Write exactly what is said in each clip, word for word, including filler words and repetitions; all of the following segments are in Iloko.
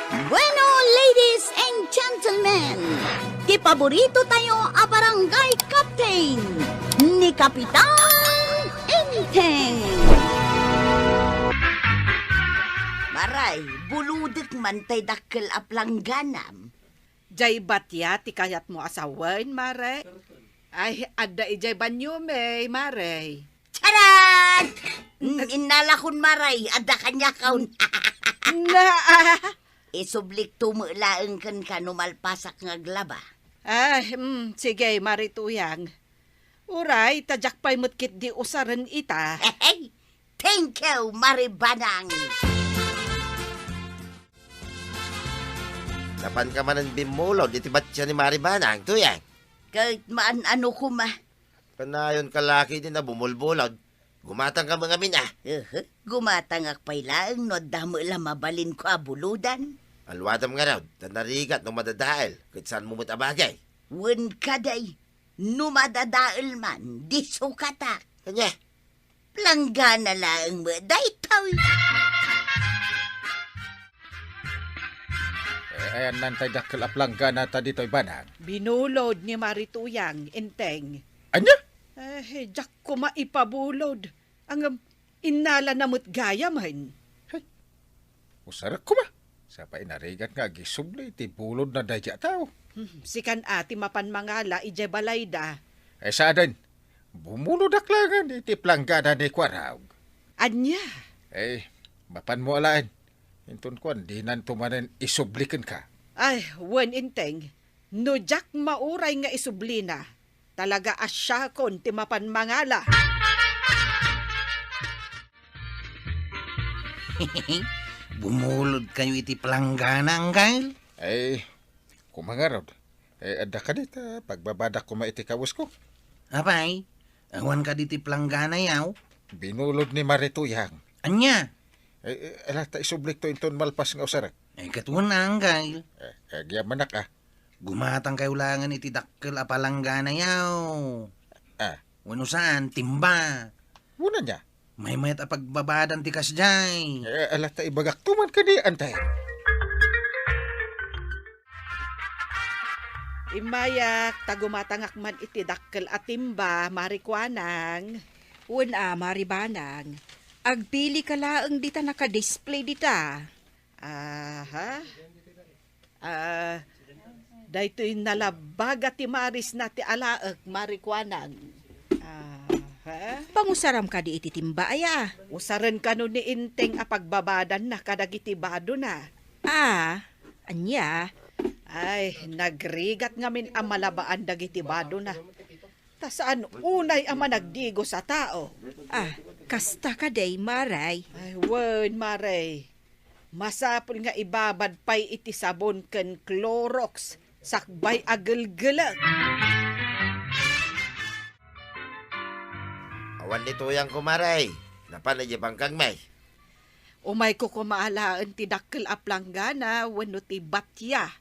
Bueno, ladies and gentlemen, ti paborito tayo a barangay captain, ni Kapitan Enteng. Maray, bulodek man tay dakkel a plangganam. Jay batia ti kayatmo a sawen, Mare? Ay, adda ijay banyo, May, Mare. Charan! Mm, innalakon, Maray, adda kaniakon. Na, ah. Isublikto met laeng kenka no malpasak nga aglaba. Ay, mm, sige, Mare Tuyang. Uray, ta diak pay met ketdi usaren ita. Thank you, Mare Banang. Napanka manen bimmulod iti batia ni Mare Banang, Tuyang? Ket maan-ano koma. Kanayonka la ketdi a bumulbulod. Gumatangka met ngamin, a. Ehe, gumatangak pay laeng no adda met la mabalinko a bulodan. Aluadam ngarud, ta narigat no madadael, ket saanmo met a bagay. Wen kadi, no madadael man, di sukatak. Ania? Planggana laeng met daytoy. Eh, ayanna tay dakkel a planggana ta ditoy, Banang? Binulod ni Mare Tuyang, Enteng. Ania? Eh, diak koma ipabulod. Ngem, innalana met gayamen. Hey, usarek koma. Sa pay narigat nga agisubli ti bulodna daydi a tao. Hmm, sikan a ti mapan mangala idiay balayda. Eh, saanen, bumulodak laengen iti planggana ni Kuarog. Ania? Eh, mapanmo alaen. Inton kuan, dinanto manen isubli kenka. Ay, wen, Enteng. No diak mauray nga isublina, talaga a siakon ti mapan mangala. Bumulodkayo iti planggana, Anggail? Ay, koma ngarud. Eh, adda kadi ta pagbabadak koma iti kawesko. Apay, awan kadi ti plangganayo? Binulod ni Mare Tuyang. Ania? Eh, eh, ala ta isublikto inton malpas nga usarek. Eh, ket wen, Anggail. Eh, agyamanak, a. Gumatangkayo laengen iti dakkel a palangganayo. Ah. Wenno saan, timba. Wen ania? Maymayat a pagbabadan ti kasdiay. Eh, ala ta ibagakto man kadi, Enteng. Immayak, ta gumatangak man iti dakkel a timba, Mare Kuanang. Wen a, Mare Banang. Agpilika laeng dita naka-display dita. Aha. Ah, daytoy nalabbaga ti marisna ti alaek, Mare Kuanang. Aha. Pangusaram kadi iti timba, aya? Usaren kano ni Enteng a pagbabadanna kadagiti badona. Ah, ania? Ay, nagrigat ngamin a malabaan dagiti badona. Ta saan unay a managdigos a tao. Ah, kasta kadi, Maray? Ay, wen, Maray. Masapul nga ibabad pay iti sabon ken Clorox sakbay a gelgelek. Awan ni Tuyang, kumare. Napan idiay bangkagmi. Umayko koma alaen ti dakkel a planggana wenno ti batia.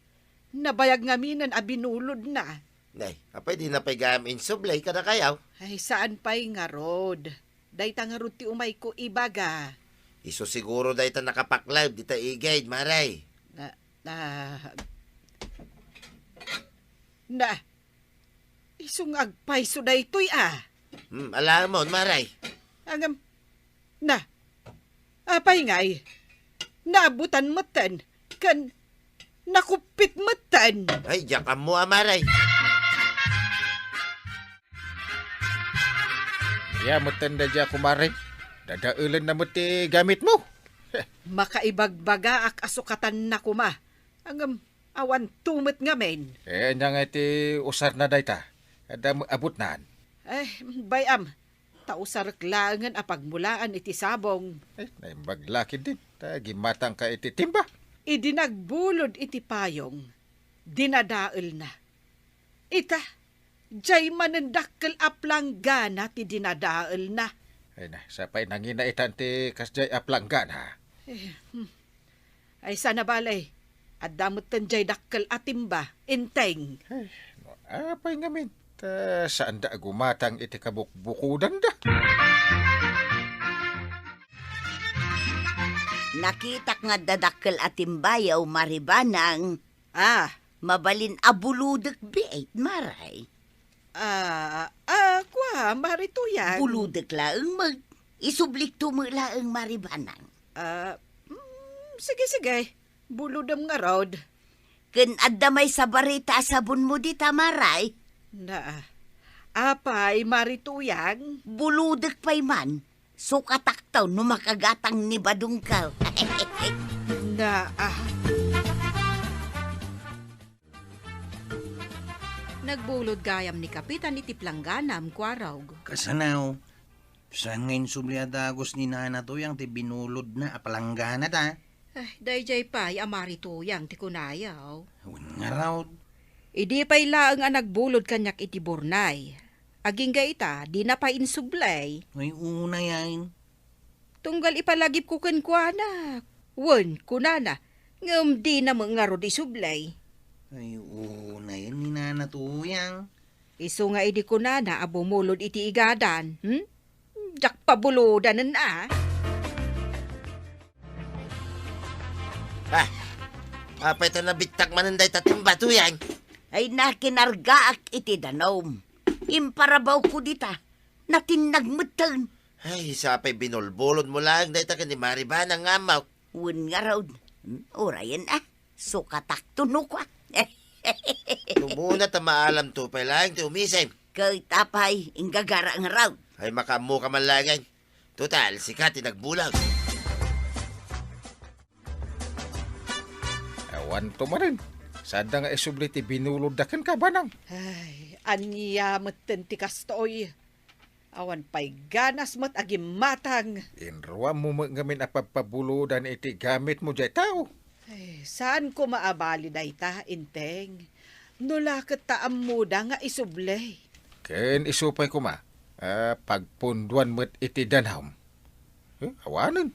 Nabayag ngaminen a binulodna. Nay, apay dina pay gayam insubli kadakayo? Ay, saan pay ngarud. Dayta ngarud ti umayko ibaga. Isu siguro dayta nakapaklay dita igid, Maray. Na, na, na, isu nga agpayso daytoy, a. Hmm, alamon, Maray. Ngem, na, apay ngay? Naabutan metten, ken nakuppit metten. Ay, diak ammo, a, Maray. Ania metten daydiay, kumare? Dadaelenna met ti gamitmo. Makaibagbagaak a sukatanna koma. Ngem, awanto met ngamin. Eh, ania ngay ti usarna dayta? Adda met abutnan. Eh, bay-am, ta usarek laengen a pagmulaan iti sabong. Eh, naimbag la ketdin, ta gimmatangka iti timba. Idi nagbulod iti payong, dinadaelna. Ita, diay manen dakkel a planggana ti dinadaelna. Ay na, sa pay nangina itan ti kasdiay a planggana. Eh, hmm. Ay, sana bale, adda metten diay dakkel a timba, Enteng. Ay, no, apay ngamin, ta saanda a gumatang iti kabukbukodanda. Nakitak nga adda dakkel a timbayaw, Mari Banang. Ah. Mabalin a bulodek biit, Mari. Ah, ah, kua, Mari Tuyang. Bulodek laeng met. Isublikto met laeng, Mari Banang. Ah, mm, sige, sige. Bulodem ngarud. Ken adda maysa barita a sabonmo dita, Mari? Na, apay, Mari Tuyang? Bulodek pay man. Sukatakto no makagatang ni Badungkaw. Na, ah. Nagbulod gayam ni Kapitan iti plangganam, Kuarog. Kasano? Saan nga insubli a dagus ni Nana Tuyang ti binulodna a palanggana ta? Eh, daydiay pay a Mari Tuyang ti kunayo. Wen ngarud. Idi pay laeng a nagbulod kaniak iti burnay, agingga ita, dina pay insubli. Ay, unayen. Tunggal ipalagipko kenkuana. Wen, kunana, ngem dina met ngarud isubli. Ay, unayen ni Nana Tuyang. Isu nga idi kunana a bumulod iti igadan, hmm? Diak pabulodanen a. Ah, apay ta nabittak manen dayta timba, Tuyang? Ay, nakinargaak iti danum. Imparabawko dita. Natinnag metten. Ay, sapay binulbulodmo laeng dayta ken ni Mari Banang nga ammok. Wen ngarud. Hmm, urayen a. Sukatakto no kua. Umuna ta maalamto pay laeng ti umisem. Ket apay, inggagara ngarud. Ay, makaammoka man laengen. Total, sika ti nagbulod. Awanto manen. Saanda nga isubli ti binulodda kenka, Banang. Ay, ania metten ti kastoy? Awan pay ganas met a gimmatang. Inruammo met ngamin a pabpabulodan iti gamitmo diay tao. Ay, saan koma a bali dayta, Enteng. No la ket ta ammoda nga isubli. Ken isu pay koma, a pagpunduan met iti danum. Eh, awanen.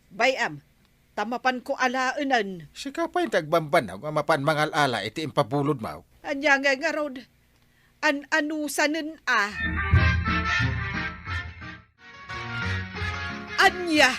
Bay-am, ta mapanko alaenen. Sika pay ti agbambanag a mapan mangal-ala iti impabulodmo. Ania ngay ngarud? An-anusanen a? Ania?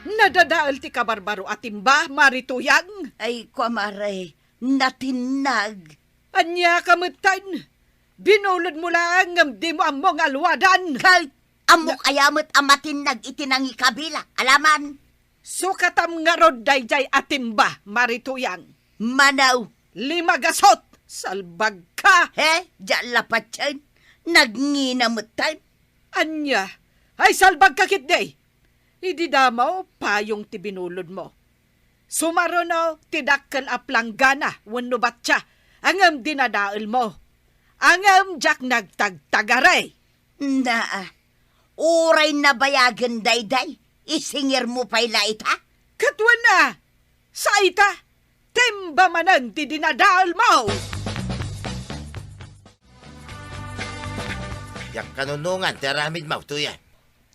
Nadadael ti kabarbaro a timba, Mari Tuyang? Ay, kua, Mari, natinnag. Ania ka metten? Binulodmo laeng ngem dimo ammo nga alwadan. Ket ammok aya met a matinnag iti nangikabila, alaman. Sukatam ngarud daydiay a timba, Mari Tuyang. Manaw. Limagasut! Salbagka! He, diak la patien. Nagngina metten. Ania? Ay, salbagka ketdi! Idi damo, payong ti binulodmo. Sumaruno ti dakkel a planggana wenno batsia, ngem dinadaelmo. Ngem diak nagtagtagari. Naa, uray nabayagen daydiay, isingirmo pay la ita? Ket wen a, sa ita, timba manen ti dinadaelmo. Diak kanunongan ti aramidmo, Tuyang.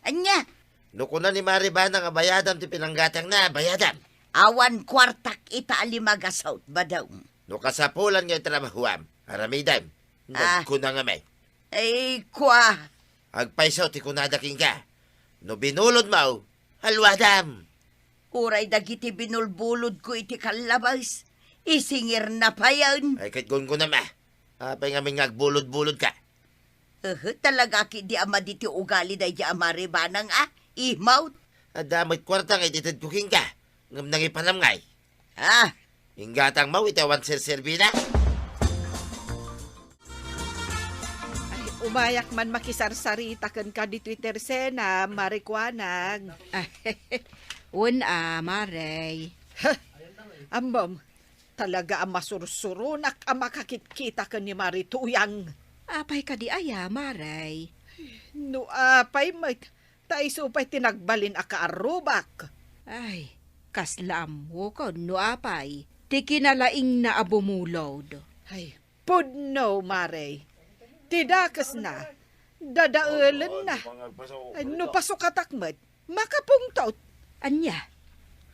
Ania? No kuna ni Mari Banang a bayadam ti pinanggatangna, bayadam. Awan kuartak ita a limagasut, Badong. No kasapulan nga itrabahuam, aramidem. Ah. Nagkuna ngamin. Ay, kua. Agpayso ti kunada kenka. No binulodmo, alwadam. Uray dagiti binulbulodko iti kallabas, isingirna payen. Ay, ket gungunam a. Apay ngamin nga agbulod-bulodka? Ehe, talaga ketdi a madi ti ugali daydiay a Mari Banang a, imawt. Adda met kuarta nga ititedko kenka, ngem nangipanam ngay. Ah! Inggatangmo iti awan serserbina? Ay, umayak man makisarsarita kenka ditoy Tersena, Mari Kuanag. Wen a, Mari. Heh! Ammom, talaga a masursuronak a makakitkita ken ni Mari Tuyang. Apay kadi aya, Mari? No apay met, ta isu pay ti nagbalin a kaarrubak. Ay, kasla ammokon no apay ti kinalaingna a bumulod. Ay, pudno, Mari. Ti dakesna, dadaelenna. Ay, no pasukatak met, makapungtot. Ania?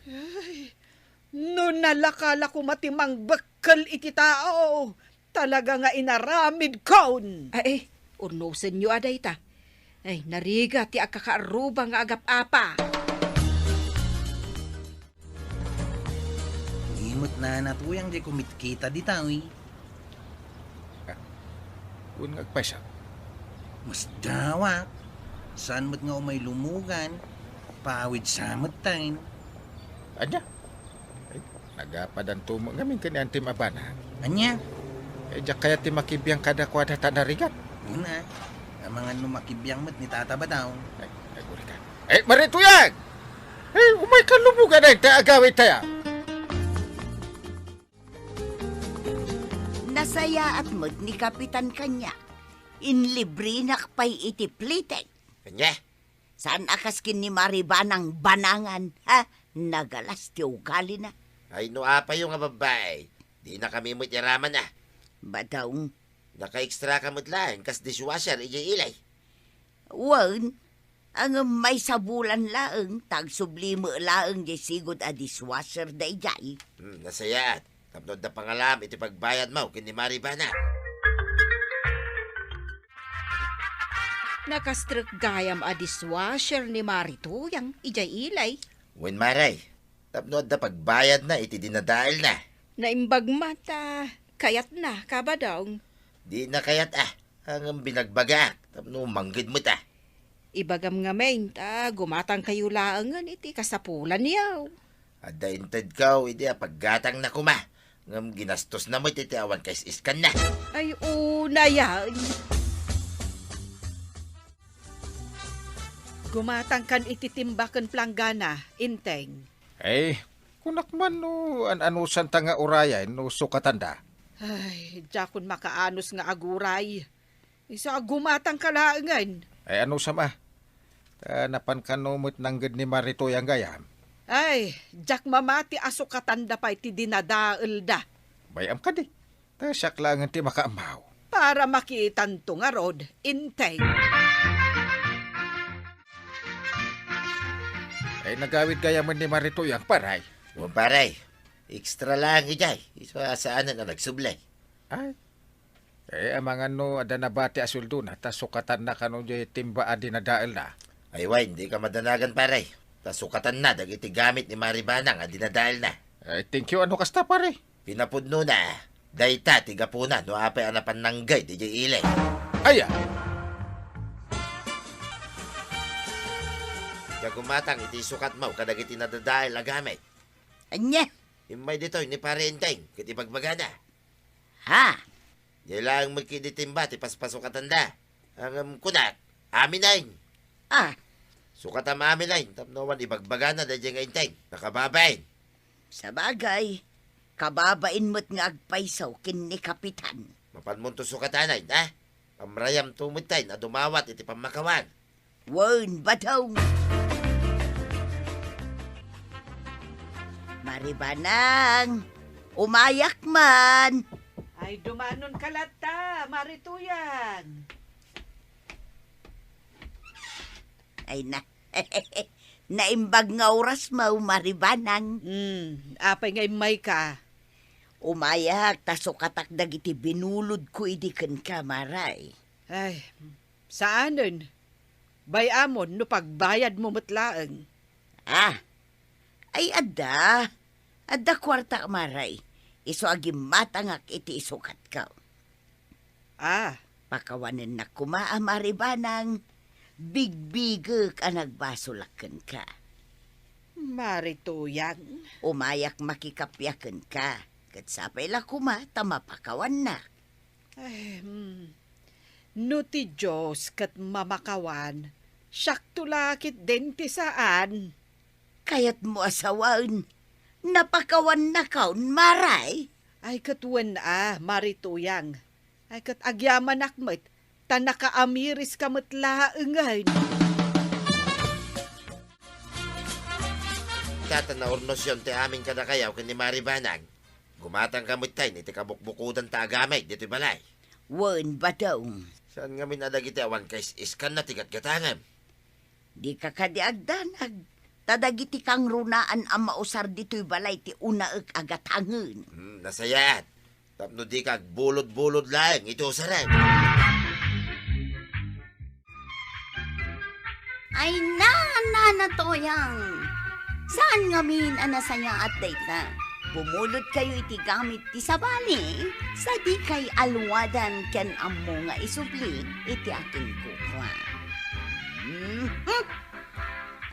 Ay, no nalaka la koma ti mangbekkel iti tao, talaga nga inaramidkon. Ay, eh, urnosenyo a dayta. Ay, narigat ti agkakaarruba nga agap-apa. Nana Tuyang, diay kumitkita dita, uy. Ah, wen nga agpayso? Masdawak. Saan met nga umay lumugan, pawid sa met tayo. Ania? Ay, nagapadanto met ngamin ken ni Antim a bana. Ania? Eh, diak kayat ti makibiang kadakuada ta narigat. Una, amangan no makibiang met ni Tata Badaw. Ay, ay, guri ka. Eh, Mari Tuyang! Eh, umay ka lumugan ay ta agawid tayo. Nasayaat met ni Kapitan kaniak. Inlibrinak pay iti plitek. Ania? Saan a kas ken ni Mari Banang banangan, ha? Nagalas ti ugalina. Ay, no apayo nga babbai, dinakami met iraman, a. Badaw. Naka-extra ka met laeng kas dishwasher idiay ilay. Wen, ngem maysa bulan laeng, ta agsubli met laeng diay sigud a dishwasher daydiay. Hmm, nasayaat. Tapno adda pangalaam iti pagbayadmo ken ni Mari Banang. Nakastrek gayam a dishwasher ni Mari Tuyang idiay ilay. Wen, Mari, tapno adda pagbayadna iti dinadaelna. Naimbag man ta kayatna, Kabadong. Dina kayat, a, ngem binagbagaak tapno mangged met, a. Ibagam ngamin ta gumatangkayo laengen iti kasapulanyo. Adda intedko idi a paggatangna koma, ngem ginastosna met iti awan kais-iskanna. Ay, unayan. Gumatangkan iti timba ken planggana, Inteng. Eh, kunak man no an-anusanta nga urayen no sukatanda. Ay, diakon makaanus nga aguray. Isu a gumatangka laengen. Ay, anusam a? Ta napan kano met nangged ni Mari Tuyang gayam? Ay, diak mamati a sukatanda pay ti dinadaelda. Bay-am kadi. Ta siak laengen ti makaammo. Para makitanto ngarud, Inteng. Ay, nagawid gayamen ni Mari Tuyang, paray. Wen, paray. Extra laeng idiay. Isu a saanen a nagsubli. Ay. Eh, amangan no adda nabati a sueldona, ta sukatanna kano diay timba a dinadaelna. Ay, wen, dika madanagan, paray. Ta sukatanna dagiti gamit ni Mari Banang a dinadaelna. Ay, thank you, ano kasta, pare? Pinapudnona, dayta ti gapuna no apay a napan nangged idiay ilay. Aya! Diak gumatang iti sukatmo kadagiti nadadael a gamit. Ania? Immay ditoy ni Pare Enteng ket ibagbagana. Ha? Diay laeng met ketdi timba ti paspasukatanda. Ngem kunak, amin ayn. Ah. Sukatam amin ayn, tapno awan ibagbagana daydiay nga Enteng. Nakababain. Sabagay, kababain met nga agpayso ken ni Kapitan. Mapanmonto sukatan ayn, ha? Pamrayamto met ayn a dumawat iti pammakawan. Wen, badong. Mari Banang, umayak man. Ay, dumanonka latta, Mari Tuyang. Ay na, naimbag nga orasmo, Mari Banang. Hmm, apay nga immayka? Umayak, ta sukatak dagiti binulodko idi kenka, Mari. Ay, saanen. Bay-amon no pagbayadmo met laeng. Ah, ay adda. Adda kuartak, Mari. Isu a gimmatangak iti isukatko. Ah. Pakawanennak koma a Mari Banang, bigbigek a nagbasolak kenka. Mari Tuyang. Umayak makikappia kenka, ket sapay la koma ta mapakawannak. Ay, hmm. No ti Dios ket mamakawan, siakto la ketdin ti saan. Kayatmo a sawen, napakawannakon, Mari? Ay, ket wen a, Mari Tuyang. Ay, ket agyamanak met, ta nakaamiriska met laengen. Tata, naurnosyon ti amin kadakayo ken ni Mari Banang. Gumatangka met tayen iti kabukbukodanta a gamit ditoy balay. Wen, badong. Saan ngamin a dagiti awan kais-iskanna ti gatgatangem? Dika kadi agdanag, ta dagiti kangrunaan a mausar ditoy balay ti unaek a gatangen. Hmm, nasayaat. Tapno dika agbulodbulod laeng iti usarem. Ay na, Nana Toyang! Saan ngamin a nasayaat dayta? Pumulotkayo iti gamit ti sabali, sa dikay aluadan ken ammo nga isubli iti akinkukua. Mhm.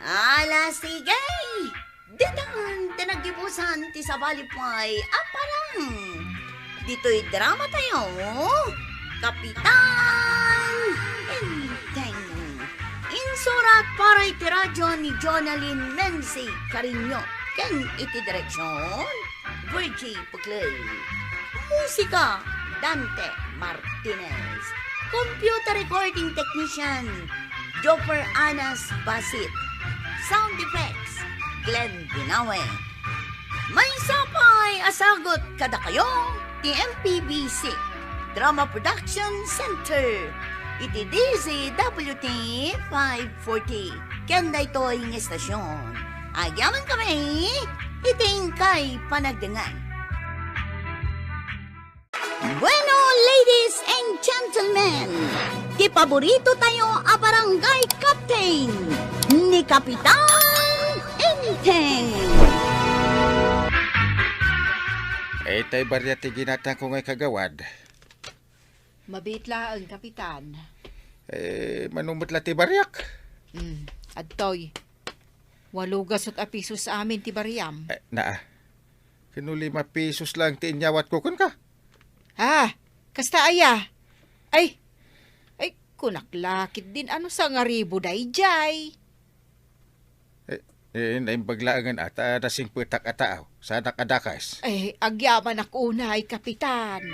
Ala, sige! Ditan ti naggibusan ti sabali pay a parang. Ditoy dramatayo, Kapitan Enteng. Insurat para iti radyo ni Jonalyn Menzi Cariño ken iti direksyon, Virgie Puclay. Musika, Dante Martinez. Computer recording technician, Jopper Anas Basit. Sound effects, Glenn Binawe. Maysa pay a sagut kadakayo ti M P B C Drama Production Center iti D Z W T five forty. Ken daytoy nga estasyon, agyamankami iti inkay panagdengngeg. Bueno, ladies and gentlemen, ti paborito tayo a barangay captain, ni Kapitan Enteng. Itay bariak ti ginatangko nga ikagawad. Mabiit laeng, Kapitan. Eh, mano met la ti bariak? Hmm, adtoy. Walo gasut a pisos amin ti bariam. Eh, naa. Ken no lima pesos laeng ti inyawatko kenka. Ah, kasta aya? Ay, ay, kunak la ketdin a no sangaribu daydiay. Eh, eh, naimbag laengen a ta nasingpetak a taaw. Saanak a dakes. Ay, agyamanak unay, Kapitan.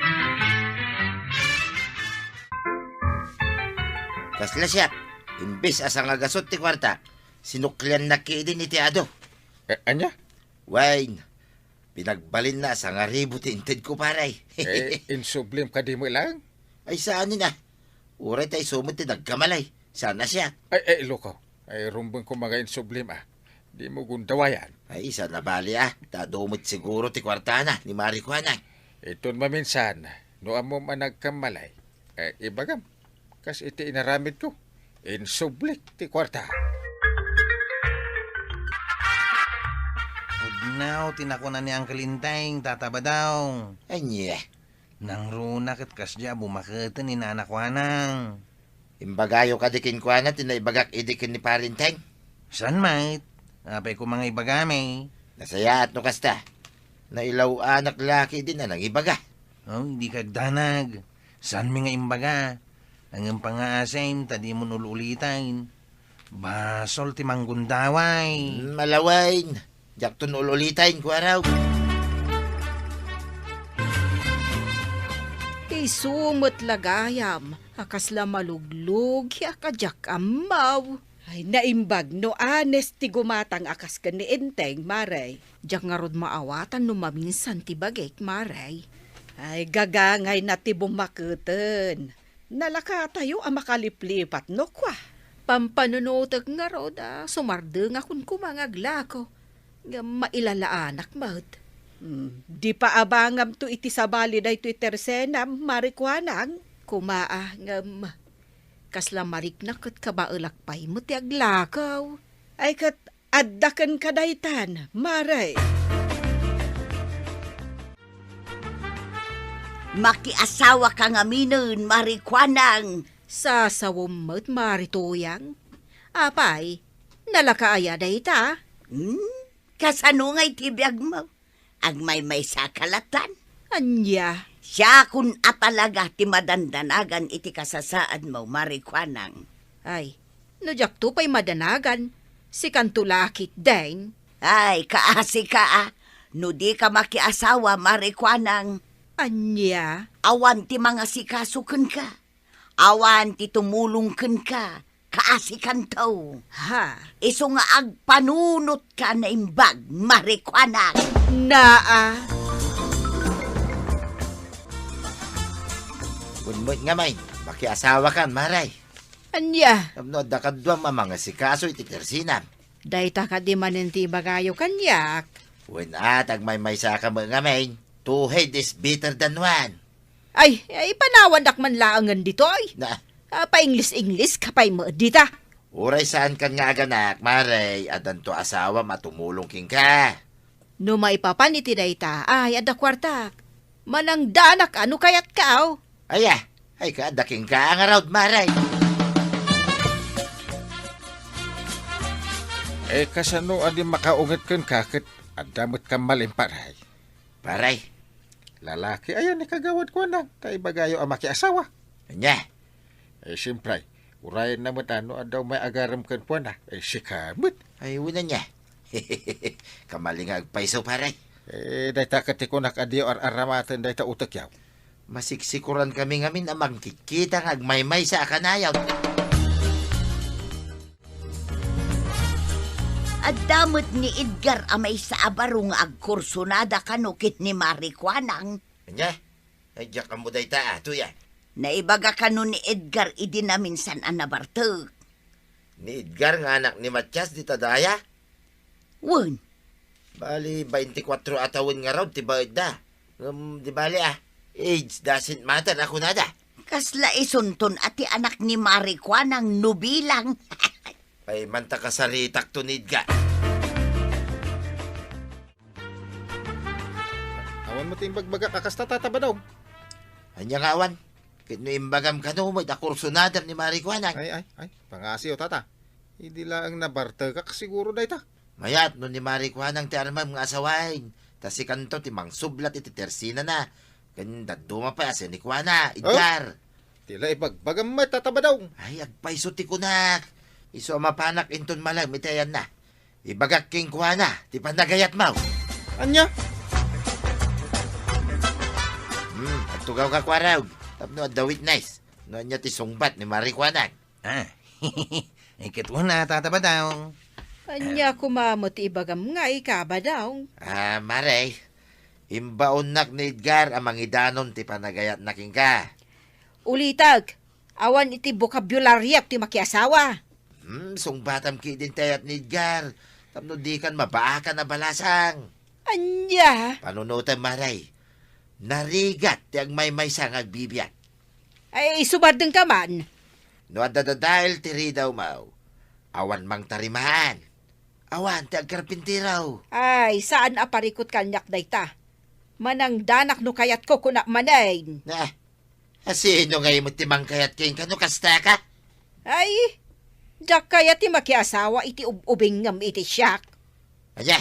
Kasla siak, imbes a sangagasut ti kuarta, sinukliannak ketdin iti adu. Eh, ania? Wen, pinagbalinna a sangaribu ti intedko, pare. Eh, insublim kadi met laeng? Ay, saanen a. Uray ta isu met ti nagkamali. Saan a siak? Ay, ay, lukaw. Ay, rumbeng koma nga insublim a. Dimo gundawayan. Ay, saan a bali a. Ta adu met siguro ti kuartana ni Mari Kuanang. Iton maminsan, no ammom a nagkamali, eh, ibagam. Kas iti inaramidko, insublik ti kuarta. Pudno ti nakuna ni Uncle Enteng, Tata Badong. Ania? Nangruna ket kasdiay a bumaketen ni Nana Kuanang. Imbagayo kadi kenkuana ti naibagak idi ken ni Pare Enteng? Saan met? Apay koma nga ibagami? Nasayaat no kasta. Nailaw-anak la ketdin a nangibaga. Oh, idi kagdanag. Saanmi nga imbaga? Ngem pangngaasim ta dimon ul-uliten. Basol ti manggundaway. Mm, ala wen. Diakton ul-uliten, kuaraw. Isu met la gayam a kasla maluglugiak a diak ammo. Ay, naimbag no honest ti gumatang a kas ken ni Enteng, Mare. Diak ngarud maawatan no maminsan ti bagik, Mare. Ay, gagangayna ti bumaketen. Nalakatayo a makaliplipat no kua. Pampanunotek ngarud a sumardengakon koma nga aglako. Ngem mailalaanak met. Hmm, di paabangam to iti sabali daytoy tersenam, Mare Kuanang. Koma a, ngem kasla mariknak ket kabaelak pay met ti aglako. Ay ket, adda kenka daytan, Mare. Makiasawaka ngaminen, Mare Kuanang. Sasawem met, Mare Tuyang. Apay, nalaka aya dayta? Hmm? Kasano ngay ti biagmo? Agmaymaysaka latta? Ania? Siakon a talaga ti madandanagan iti kasasaadmo, Mare Kuanang. Ay, no diakto pay madanagan, sikanto la ketdin. Ay, kaasika a, no dika makiasawa, Mare Kuanang. Ania? Awan ti mangasikaso kenka. Awan ti tumulong kenka, kaasikanto. Ha? Isu nga agpanunotka naimbag, Mare Kuanang. Naa. Wen met ngamin, makiasawakan, Mare. Ania? Tapno adda kaduam a mangasikaso iti tersenam. Dayta kadi manen ti ibagayo kaniak? Wen a, ta agmaymaysaka met ngamin. Two head is better than one. Ay, ay, ipanawandak man laengen ditoy. Na. Ah, pa-Ingles-Ingles ka pay met dita. Uray saankan nga aganak, Mare, addanto asawam a tumulong kenka. No maipapan iti dayta, ay, adda kuartak. Manangdanak a no kayatka, aw. Aya, ay, kaadda kenka a ngarud, Mare. Eh, kasano a di makaunget kenka ket adda met kammalin, Pare? Pare. Lalaki aya ni Kagawad Kuanang, ta ibagayo a makiasawa. Ania? Eh, siyempre, urayenna met a no adda umay agarem kenkuana, eh, sika met. Ay, wen ania. Kamali nga agpayso, pare. Eh, dayta ket ti kunak a diyo ar-aramaten dayta utekyo. Masiksikuran kami ngamin a mangkitkita nga agmaymaysa a kanayon. Adda met ni Edgar a maysa a baro nga agkursunada kano ket ni Mare Kuanang. Ania? Ay, diak ammo dayta, a, tuya. Naibaga kano ni Edgar idi naminsan a nabartek. Ni Edgar nga anak ni Matias dita daya? Wen. Bali, baintikwatro a tawen ngarud ti baetda. Ngem, di bali, a. Age doesn't matter, a kunada. Kasla isunton a ti anak ni Mare Kuanang no bilang. Ay, manta kasaritakto ni Edgar. Awan met ti imbagbagak a kasta, Tata Badong. Ania nga awan? Ket no imbagam kano met a kursunadam ni Mare Kuanang. Ay, ay, ay, pangasiyo, Tata. Idi laeng nabartekak siguro dayta. Mayat no ni Mare Kuanang ti armem nga asawaen, ta sikanto ti mangsublat iti tersinana. Ken dadduma pay a sini kuana, Edgar. Ti la ibagbagam met, Tata Badong. Ay, agpayso ti kunak. Isu a mapanak inton malem iti ayanna. Ibagak kenkuana ti panagayatmo. Ania? Hmm, agtugawka, kuarog, tapno adda witness no ania ti sungbat ni Mare Kuanang. Ah, iket una, Tata Badong. Ania koma met ti ibagam nga ika, Badong? Ah, Mare, imbaonnak ni Edgar a mangidanon ti panagayatna kenka. Ulitek, awan iti bokabularyo ti makiasawa. Hmm, sungbatam ketdin ti ayat ni Edgar, tapno dikan mabaakan a balasang. Ania? Panunotem, Mare. Narigat ti agmaymaysa nga agbibiag. Ay, isu bardengka man. No adda dadael ti ridawmo, awan mangtarimaan. Awan ti agkarpintero. Ay, saan a parikut kaniak dayta. Manangdanak no kayatko, kunak manen. Ah, asino ngay met ti mangkayat kenka no kastaka? Ay, diak kayat ti makiasawa iti ub-ubingngem iti siak. Ania?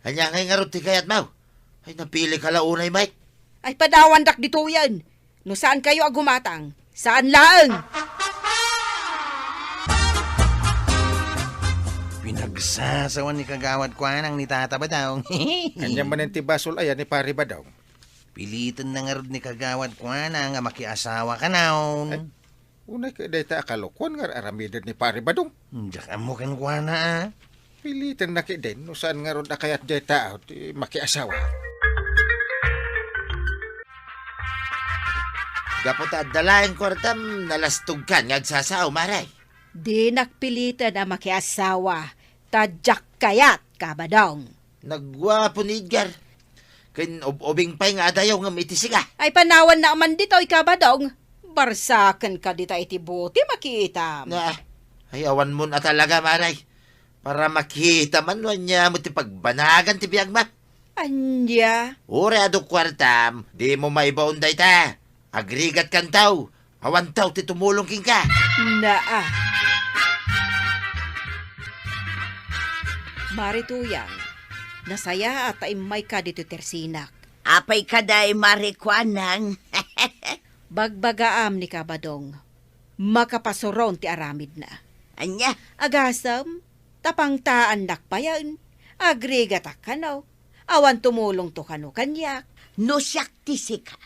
Ania ngay ngarud ti kayatmo? Ay, napilika la unay, Mike. Ay, padawandak ditoyen. No saankayo a gumatang, saan laeng. Pinagsasawan ni Kagawad Kuanang ni Tata Badong. Ania manen ti basol aya ni Pare Badong? Piliten na ngarud ni Kagawad Kuanang a makiasawa kanayon. Ay, unay ket dayta a kalokuan nga ar-aramiden ni Pare Badong. Hmm, diak ammo kenkuana, a. Piliten na ketdin no saan ngarud a kayat dayta a ti makiasawa. Gapu ta adda laeng kuartam, nalastogkan nga agsasao, Mare. Dinak piliten a makiasawa, ta diak kayat, Kabadong. Nagguapo ni Edgar. Ken ub-ubing pay nga adayo ngem iti sika. Ay, panawannak man ditoy, Kabadong. Barsakenka dita iti buti makitam. Na, ay, awanmon a talaga, Mare. Para makita man no ania met ti pagbanagan ti biagmo. Ania? Uray adu kuartam, dimo maibaon dayta. Agrigatkanto. Awanto ti tumulong kenka. Naa. Mare Tuyang, nasayaat ta immayka ditoy tersinak. Apay kadi, Mare Kuanang? Bagbagaam ni Kabadong, makapasuron ti aramidna. Ania? Agasem, ta pangtaannak payen, agrigatak kano, awan tumulongto kano kaniak. No siak ti sika,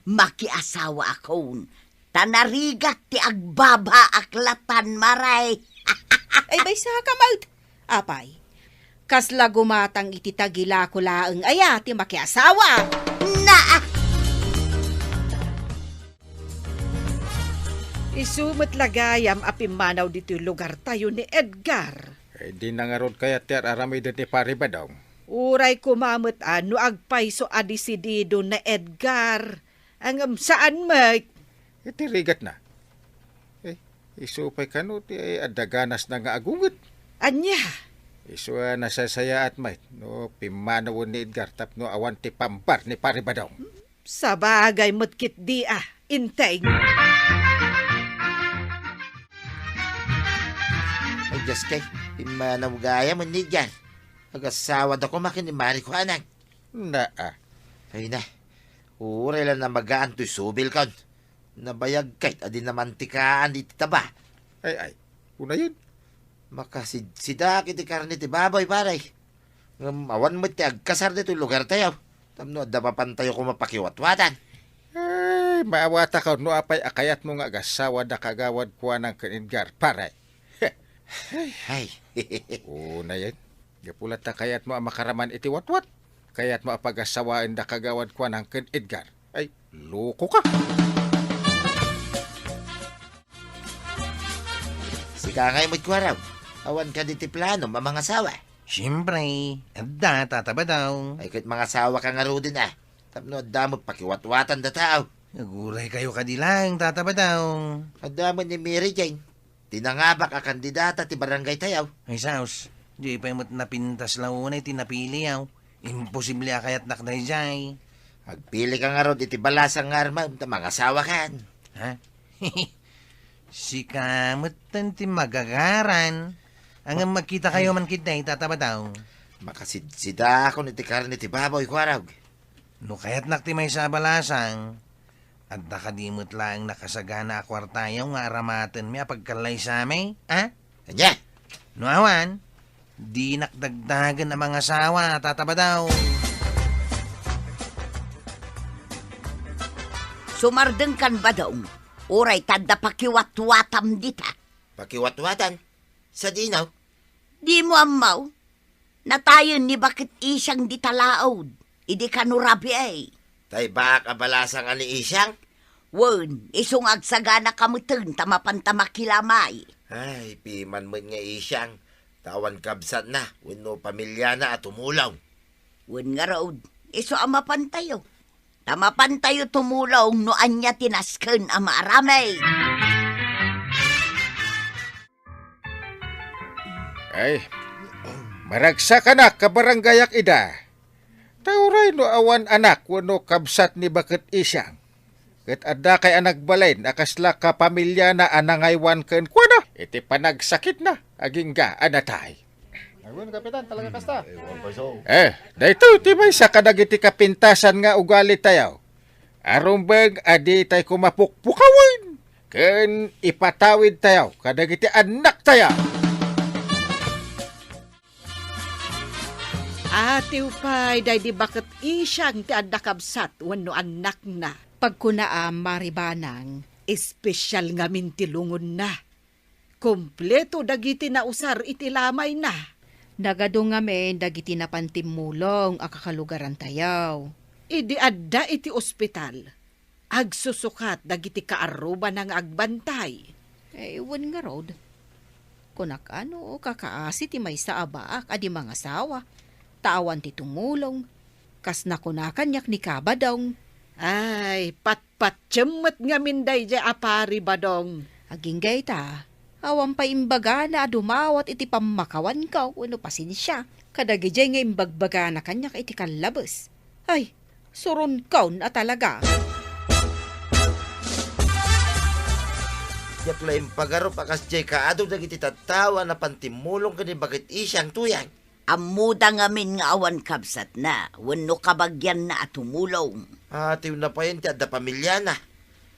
makiasawaakon, ta narigat ti agbabaak latan, Mare. Ay, baysaka met. Apay, kasla gumatang iti tagilako laeng aya ti makiasawa? Naa! Isu met la gayam a pimmanaw ditoy lugartayo ni Edgar. Eh, di na ngarud kayat ti ar-aramiden ni Pare Badong. Uray koma met a no agpayso a desidido ni Edgar. Ngem saan met. Iti rigatna. Eh, isu pay kano ti adda ganasna nga agunget. Ania? Isu a nasasayaat met no pimmanawen ni Edgar tapno awan ti pambar ni Pari Badong. Sabagay met ketdi a, Enteng. Ay, Diyos kay, pimmanaw gayam ni Edgar. Agasawada koma ken ni Mari Juana. Naa. Ay na, uray la namagaan toy subilkon. Nabayag ket a di namantikaan iti taba. Ay, ay, unayen. Makasidsidaak iti karne ti baboy, pare. Ngem awan met ti agkasar ditoy lugartayo. Tapno adda mapantayo koma pakiwatwatan. Ay, maawatakon no apay a kayatmo nga agasawada Kagawad Juana ken Edgar, pare. Ay. Unayen. Gapu la ta kayatmo a makaraman iti watwat. Kayatmo a pagasawaenda Kagawad Juana ken Edgar. Ay, loko ka. Sika ngay met, Kuarog. Awan kadi ti planom a mangasawa? Siempre, adda, Tata Badong. Ay, ket mangasawa ka ngaruden a. Tapno adda met pakiwatwatan da tao. Aguray kayo kadi laeng, Tata Badong. Adda met ni Mary Jane. Ti nangabak a kandidata ti barangay tayo. Ay, saos, di pay met napintas la unay ti napiliyo. Imposible a kayatnak daydiay. Agpili ka ngarud iti balasang nga armam ta mangasawa kan. Ha? Sika metten ti magagaran. Ngem magkita kayo man ketdi, Tata Badong. Makasidsidaakon iti karne ti baboy, Kuarog. No kayatnak ti maysa a balasang, adda kadi met laeng nakasagana a kuartayo nga aramatenmi a pagkallaysami, a? Ania? No awan, dinak dagdagen a mangasawa, Tata Badong. Sumardengkan, Badong, uray ta adda pakiwatwatam dita. Pakiwatwatan? Sadino? Dimo ammo? Natayen ni Baket Isyang dita laud, idi kano rabii. Tay baak a balasang a ni Isyang? Wen, isu nga agsaganaka metten ta mapanta makilamay. Ay, piman met nga Isyang, ta awan kabsatna wenno pamiliana a tumulong. Wen ngarud, isu a mapantayo. Ta mapantayo tumulong no ania ti nasken a maaramid. Ay, maragsakanak, kabarangayak ida. Ta uray no awan anak wenno kabsat ni Baket Isyang, ket adda kay a nagbalin a kasla kapamiliana a nangaywan kenkuana iti panagsakitna agingga a natay. Ay, wen, Kapitan, talaga kasta. Eh, daytoy ti maysa kadagiti kapintasan nga ugalitayo. Arumbeng a ditay koma pukpukawen ken ipatawidtayo kadagiti annaktayo. Atiw pay daydi Baket Isyang ti adda kabsat wenno annakna. Pagkunam, Mari Banang, espesial ngamin ti lungonna. Kompleto dagiti nausar iti lamayna. Nagadu ngamin dagiti napan timmulong a kakalugarantayo. Idi adda iti ospital, agsusukat dagiti kaarrubana nga agbantay. Eh, wen ngarud, kunak a no kakaasi ti maysa a baak a di mangasawa, ta awan ti tumulong, kas nakuna kaniak ni Kabadong. Ay, pat patiem met ngamin daydiay a Pari Badong. Agingga ita, awan pay imbagana a dumawat iti pammakawanko wenno pasensia kadagidiay nga imbagbagana kaniak iti kallabes. Ay, suronkon a talaga. Diak la impagarup a kasdiay kaadu dagiti tattao a napan timmulong ken ni Baket Isyang, Tuyang. Ammoda ngamin nga awan kabsatna wenno kabagianna a tumulong. Atiwna payen ti adda pamiliana.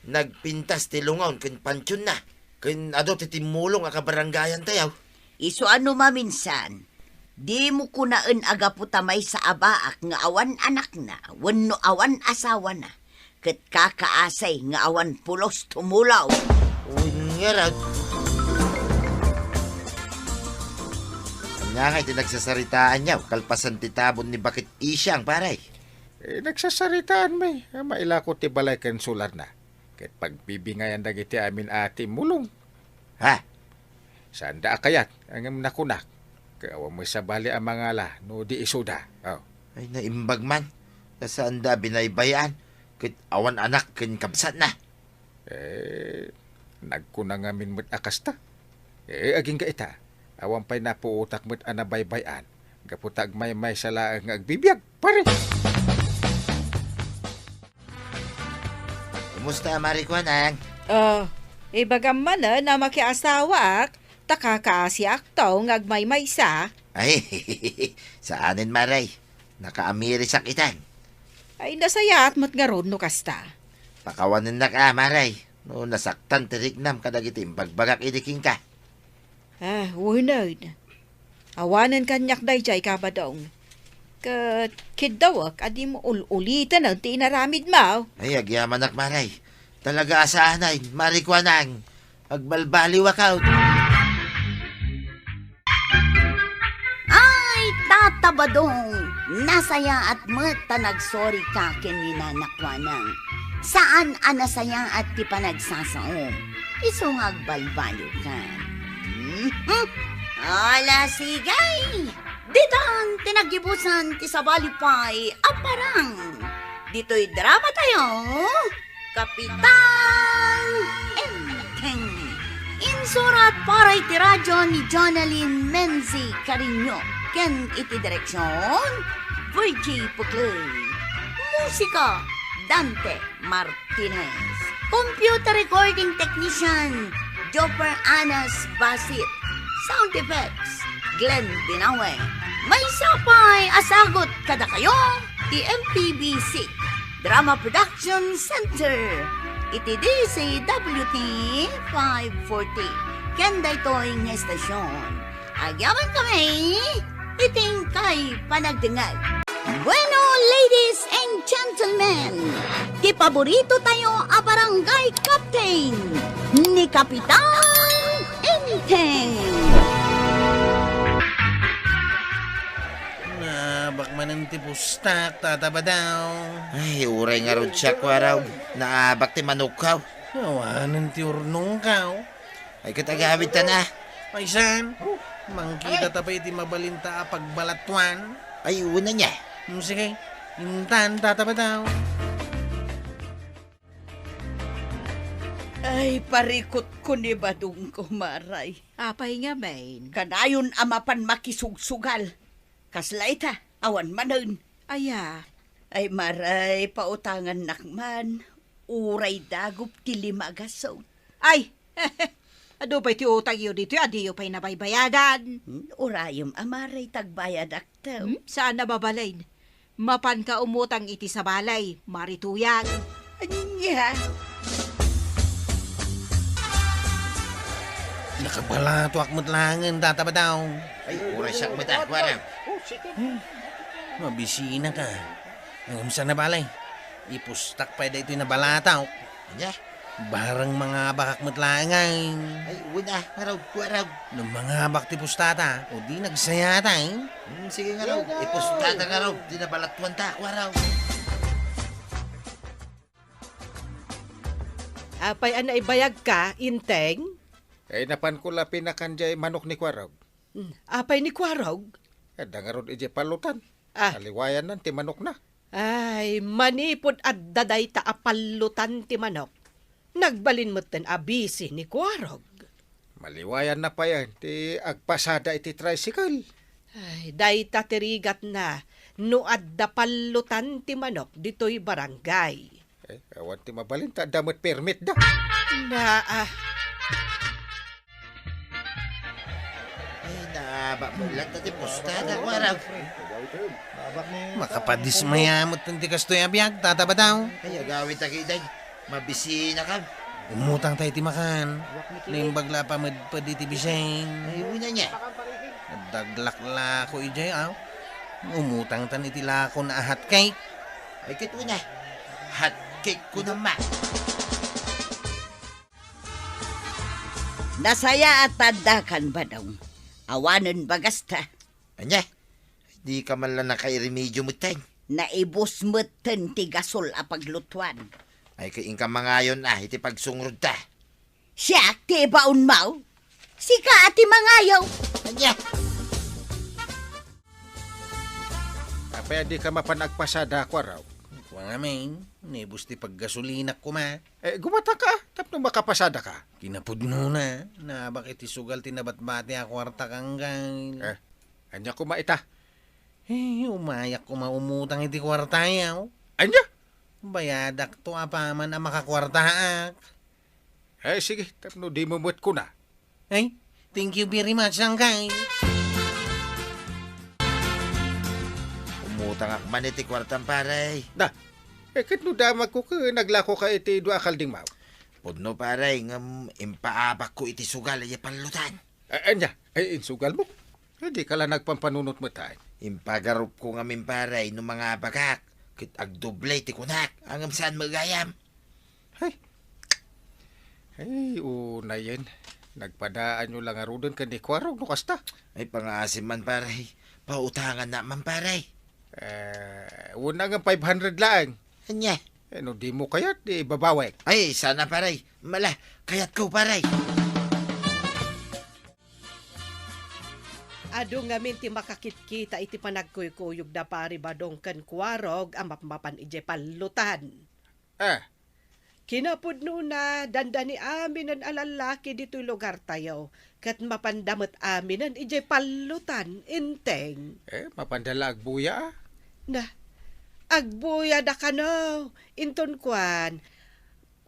Nagpintas ti lungon ken pantionna, ken adu ti timmulong a kabarangayantayo. Isu a no maminsan, dimo kunaen a gapu ta maysa a baak nga awan anakna wenno awan asawana, ket kakaasi nga awan pulos tumulong. Wen ngarud. Ania ngay ti nagsasaritaanyo kalpasan ti tabon ni Baket Isyang, pare? Eh, nagsasaritaanmi a mailako ti balay ken solarna, ket pagbibingayan dagiti amin a timmulong. Ha? Saanda a kayat, ngem nakunak, ket awan met sabali a mangala no di isuda. Oh. Ay, naimbag man. Ta saanda a binaybay-an, ket awan anak ken kabsatna. Eh, nagkuna ngamin met a kasta. Eh, agingga ita, Awan pay napuotak met a nabaybay-an, gapu ta agmaymaysa laeng nga agbibiag, pare. Kumusta, Mare Kuanang? Ah, ibagam manen a makiasawaak, ta kakaasiakto nga agmaymaysa. Ay, saanen, Mare. Nakaamirisak itan. Ay, nasayaat met ngarud no kasta. Pakawanennak a, Mare, no nasaktan ti riknam kadagiti imbagbagak idi kenka. Ah, wen. Awanen kaniak daydiay, Ka Badong. Ket kiddawek a dim ul-uliten ti inaramidmo. Ay, agyamanak, Mare. Talaga a saanen, Mare Kuanang. Agbalbaliwak. Ay, Tata Badong, nasayaat met ta nagsorry ka ken ni Nana Kuanang. Saan a nasayaat ti panagsasaom. Isu nga agbalbaliw ka. Mhm. Ala, sige. Ditan ti naggibusan ti sabali pay a parang. Ditoy drama tayo, Kapitan Enteng. Insurat para iti radyo ni Jonalyn Menzi Cariño ken iti direksyon, Virgie Puclay. Musika, Dante Martinez. Computer recording technician, Jopper Anas Basit. Sound effects, Glenn Dinawe. Maysa pay a sagut kadakayo ti M P B C Drama Production Center iti D Z W T five forty. Ken daytoy nga estasyon, agyaman kami iti inkay panagdengngeg. Bueno, ladies and gentlemen, ti paborito tayo a barangay captain, ni Kapitan Enteng. Naabak manen ti pustak, Tata Badong. Ay, uray ngarud siak, Kuarog. Naabak ti manokko. Awanen ti urnongko. Ay, ket agawidta na. Ay, saan? Mangkita ta pay iti mabalinta a pagbalatuan. Ay, una niya. Hmm, sige. Intan, Tata Badong. Ay, parikutko ni Badongko, Mare. Apay ngamin? Kanayon a mapan makisugsugal. Kasla ita, awan manen. Aya? Ay, Mare, pautangannak man. Uray dagop ti lima a gasut. Ay! Adu pay ti utangyo ditoy a diyo pay nabaybayagan. Hmm, urayem a Mare, ta agbayadakto. Hmm, saan a mabalin. Mapanka umutang iti sabali, Mare Tuyang. Ania? Nakabalatuak met laengen, Tata Badong. Ay, uray siak met a, Kuarog. Hmm, mabisinaka. Ngem saan a bale, ipustak pay daytoy nabalatuak. Ania? Barang mangabakak met laengen. Ay, wen a, ngarud, Kuarog. No mangabak ti pustata, o di nagsayata, eh? Hmm, sige ngarud, ipustata ngarud, ti nabalatuanta, Kuarog. Apay a naibayagka, Enteng? Ay, napanko la pinakan diay manok ni Kuarog. Hmm, apay ni Kuarog? Adda ngarud idiay pallotan. Ah. Aliwayanna ti manokna. Ay, manipud adda dayta a pallotan ti manok, nagbalin metten a bisi ni Kuarog. Maliwayanna pay ti agpasada iti tricycle. Ay, dayta ti rigatna no adda pallotan ti manok ditoy barangay. Eh, awan ti mabalin ta adda met permit da. Naa. Ay, naabak mo lang ta ti pustata, Kuarog. Makapadismaya met ti kastoy a biag, Tata Badong. Ay, agawid ta kiday. Mabisinakam. Umutang tayo ti makan. Naimbag la a pamedped iti bising. Ay, una niya. Adda laklako idiay, aw. Umutang tan iti lakon a hot cake. Ay, ket una. Hot cake ko naman. Nasayaat ta addakan, Badong. Awanen bagasta. Ania? Dika man la nakairemedio metten. Naibus metten ti gasol a paglutuan. Ay, ket inka mangayon a iti pagsungrodta. Siak ti ibaonmo? Sika a ti mangayo. Ania? Apay a dika mapan agpasada, Kuarog? Wa ngamin, naibus ti paggasolinak koma. Eh, gumataka, tapno makapasadaka. Kinapudnona, naabak iti sugal ti nabatbati a kuarta, Angkel. Eh, ania koma ita? Eh, umayak koma umutang iti kuartayo. Ania? Bayadakto apaman a makakuartaak. Eh, sige, tapno dimo met kuna. Ay, thank you very much, Angkay. Umutangak man iti kuartam, pare. Na, eh, ket no damagko ket naglakoka iti dua a kaldingmaw? Pudno, pare, ngem impaabakko iti sugal a pallutan. Eh, ania? Eh, insugalmo? Eh, dika la nagpampanunot met, ay. Impagarupko ngamin, pare, no mangabakak, ket agdoble ti kunak, ngem saan met gayam. Ay. Ay, unayen. Nagpadaanyo la ngaruden ken ni Kuarog no kasta. Ay, pangaasim man, pare. Pautangannak man, pare. Eh, wen nga five hundred laeng. Ania? Eh, no dimo kayat, di ibabawek. Ay, saan a, pare. Mala, kayatko, pare. Adu ngamin ti makakitkita iti panagkuykuyogda Pari Badong ken Kuarog a mapmapan idiay pallutan. Ah. Kinapudnona, dandani aminen a lallaki ditoy lugartayo, ket mapanda met aminen idiay pallutan, Enteng. Eh, mapanda la agbuya, a? Na, agbuyada kano, inton kuan,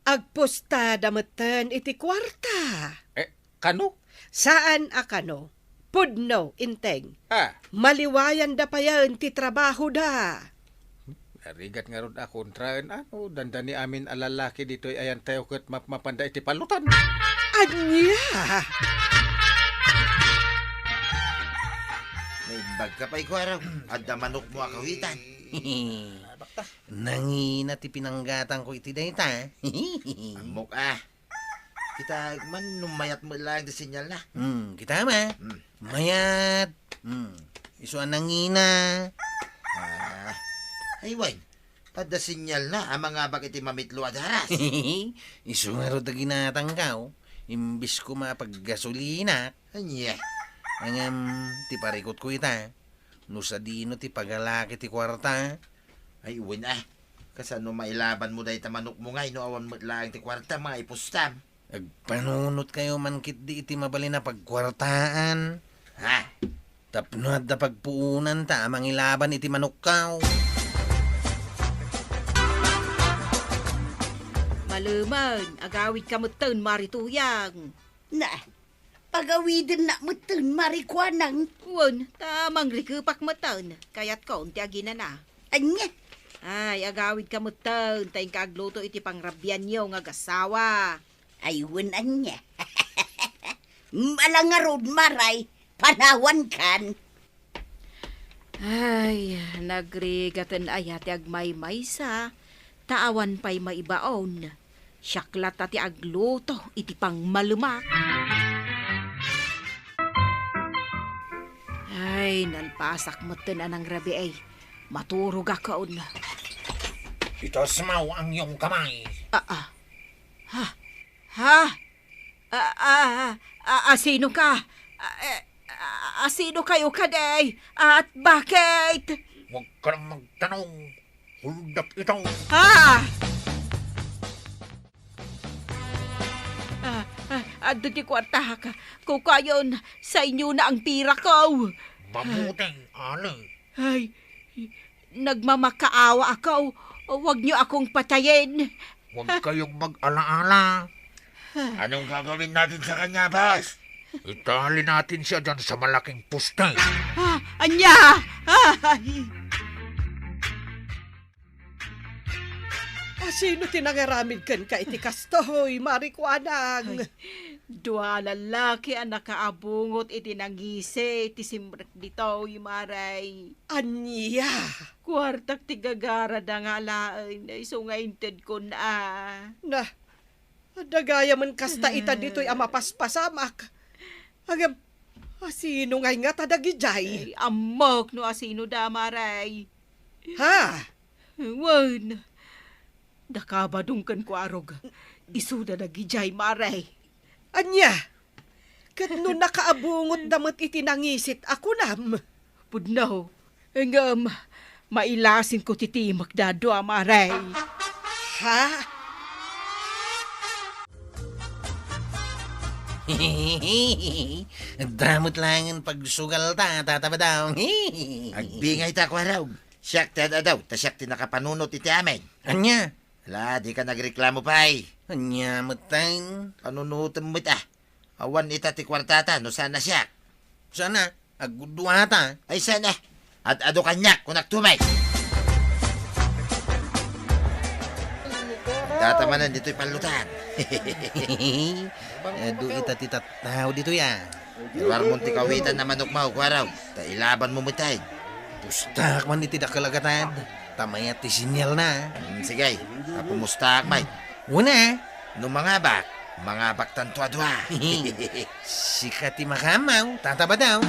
agpustada metten iti kuarta. Eh, kano? Saan a kano. Pudno, Enteng. Ah. Maliwayanda payen ti trabahoda. Narigat ngarud a kontraen, a, no dandani amin a lallaki ditoy ayantayo ket mapmapanda iti pallutan. Ania? Naimbag ka pay, Kuarog. Adda manokmo a kawitan. Bakta. Nangina ti pinanggatangko iti dayta. Ammok, a. Kita man no mayat met laeng ti sinyalna. Hmm, kita ma. Hmm. Mayat. Hmm. Isu a nangina. Ah. Ay, wen. Adda sinyalna a mangabak iti mamitlo a daras. Isu ngarud a ginatangkaw. Imbis koma a paggasolinak. Ania? Ngem, ti parikutko ita. No sadino ti pagalak iti kuarta? Ay, wen, a. Kasano mailabanmo dayta manokmo ngay no awan met laeng ti kuarta, maipustam? Agpanunotkayo man ketdi iti mabalin a pagkuartaan. Ha? Tapno adda pagpuonanta a mangilaban iti manokkaw. Malemen, agawidka metten, Mari Tuyang. Na, pagawidennak metten, Mari Kuanang. Wen, ta mangrikepak metten. Kayatkon ti aginana. Ania? Ay, agawidka metten, ta inka agluto iti pangrabianyo nga agasawa. Ay, wen, ania? Mala ngarud, Maray, panawankan. Ay, nagrigaten aya ti agmaymaysa, ta awan pay maibaon. Siak latta ti agluto iti pangmalemak. Ay, nalpasak metten a nangrabii. Maturogakon. Itasmaw ang iyong kamay. Ah, ah. Ha? Ha? A, a, a, asino ka? A, eh, a, asino kayo kadi? At bakit? Huwag ka nang magtanong. Huldak ito. Ah! Ah, ah, adda ti kuartak. Kukayon, sa inyo na ang pira ko. Mabuting ali. Ay, nagmamakaawa ako. Huwag niyo akong patayin. Huwag kayong mag-alaala. Anong gagawin natin sa kanya, boss? Itali natin siya dyan sa malaking poste. Ah, anya? Ay. Asino ti nangaramid kenka iti kastoy, Mari Kuanang? Ay, dua a lallaki a nakaabungot iti nangisi ti simrek ditoy, Maray. Ania? Kuartak ti gagarada nga alaen, isu nga intedkon a. Na, adda gayamen kasta ita ditoy a mapaspasamak. Ngem, asino ngay ngata dagidiay? Ay, ammok no asino da, Maray. Ha? Wen, daka Badong ken Kuarog, isuda dagidiay, Maray. Ania? Ket no nakaabungotda met iti nangisit a kunam? Pudno, ngem Mailasinko ti timekda a dua, Mare. Ha? Adda met laengen pagsugalta, Tata Badong. Agbingayta, Kuarog. Siak ti ad-adaw, ta siak ti nakapanunot iti amin. Ania? Ala, dika nagreklamo pay. Ania metten? Panunotem met, a. Awan ita ti kuartata no saan a siak. Saan a? Agduduata. Ay, saan a? Ad-ado kaniak, kunak tumay. Data manen ditoy pallutan. Adu ita ti tattao ditoy, a. Iruarmon ti kawitan a manokmo, Kuarog, ta ilabanmo metten. Pustak man iti dakkel a gatad, ta mayat ti sinyalna. Mm, sige, ta pumustak met. Una, no mangabak, mangabaktanto a dua. Sika ti makaammo, Tata Badong.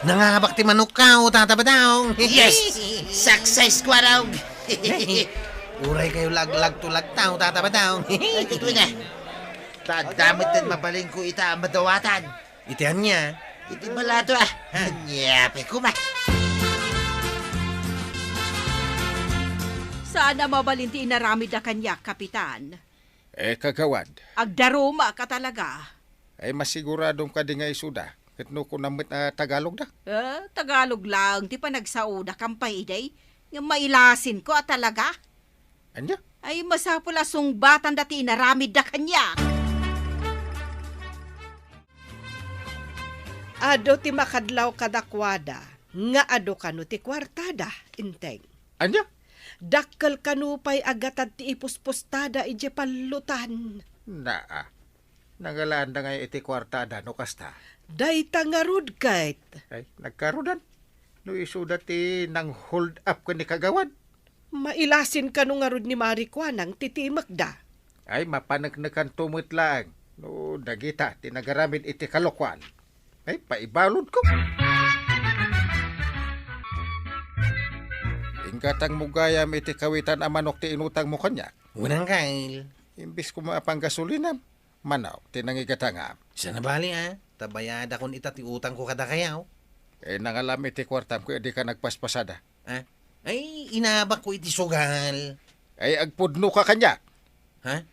Nangabak ti manokko, Tata Badong. Yes! Success, Kuarog! Uray kayo laglagto-lagto, Tata Badong. Ay, ito na. Ta, damo ten mabalinko ita a madawatan. Iti ania? Iti balato, a. Ania, pay koma. Saan a mabalin ti inaramidda kaniak, Kapitan. Eh, kagawad. Agdarumak a talaga. Ay, masiguradom kadi nga isuda. Ket no kunam met a Tagalogda? Eh, Tagalog laeng ti panagsaoda, kampay idi. Nga mailasinko a talaga. Ania? Ay, masapul a sungbatanda ti inaramidda kaniak. Adu ti makadlaw kadakuada nga adu kano ti kuartada, Enteng. Ania? Dakkel kano pay a gatad ti ipuspostada idiay pallutan. Naa. Nangalaanda ngay iti kuartada no kasta? Dayta ngarud ket. Ay, nagkarudan. No isuda ti nang-hold up ken ni kagawad. Mailasin kano ngarud ni Mari Kuanang ti timekda. Ay, mapaneknekanto met laeng no dagita ti nagaramid iti kalokuan. Ay, paibaludko. Ingka tang mugayam iti kawitan a manok ti inutangmo kaniak. Unang kail. Imbis koma a panggasolinam, manok ti nangigatangam. Saan a bali, a? Ta bayadakon ita ti utangko kadakayo. Eh, nangalam iti kuartam ket dika nagpaspasada. Ha? Ay, inabakko iti sugal. Ay, agpudnoka kaniak. Ha?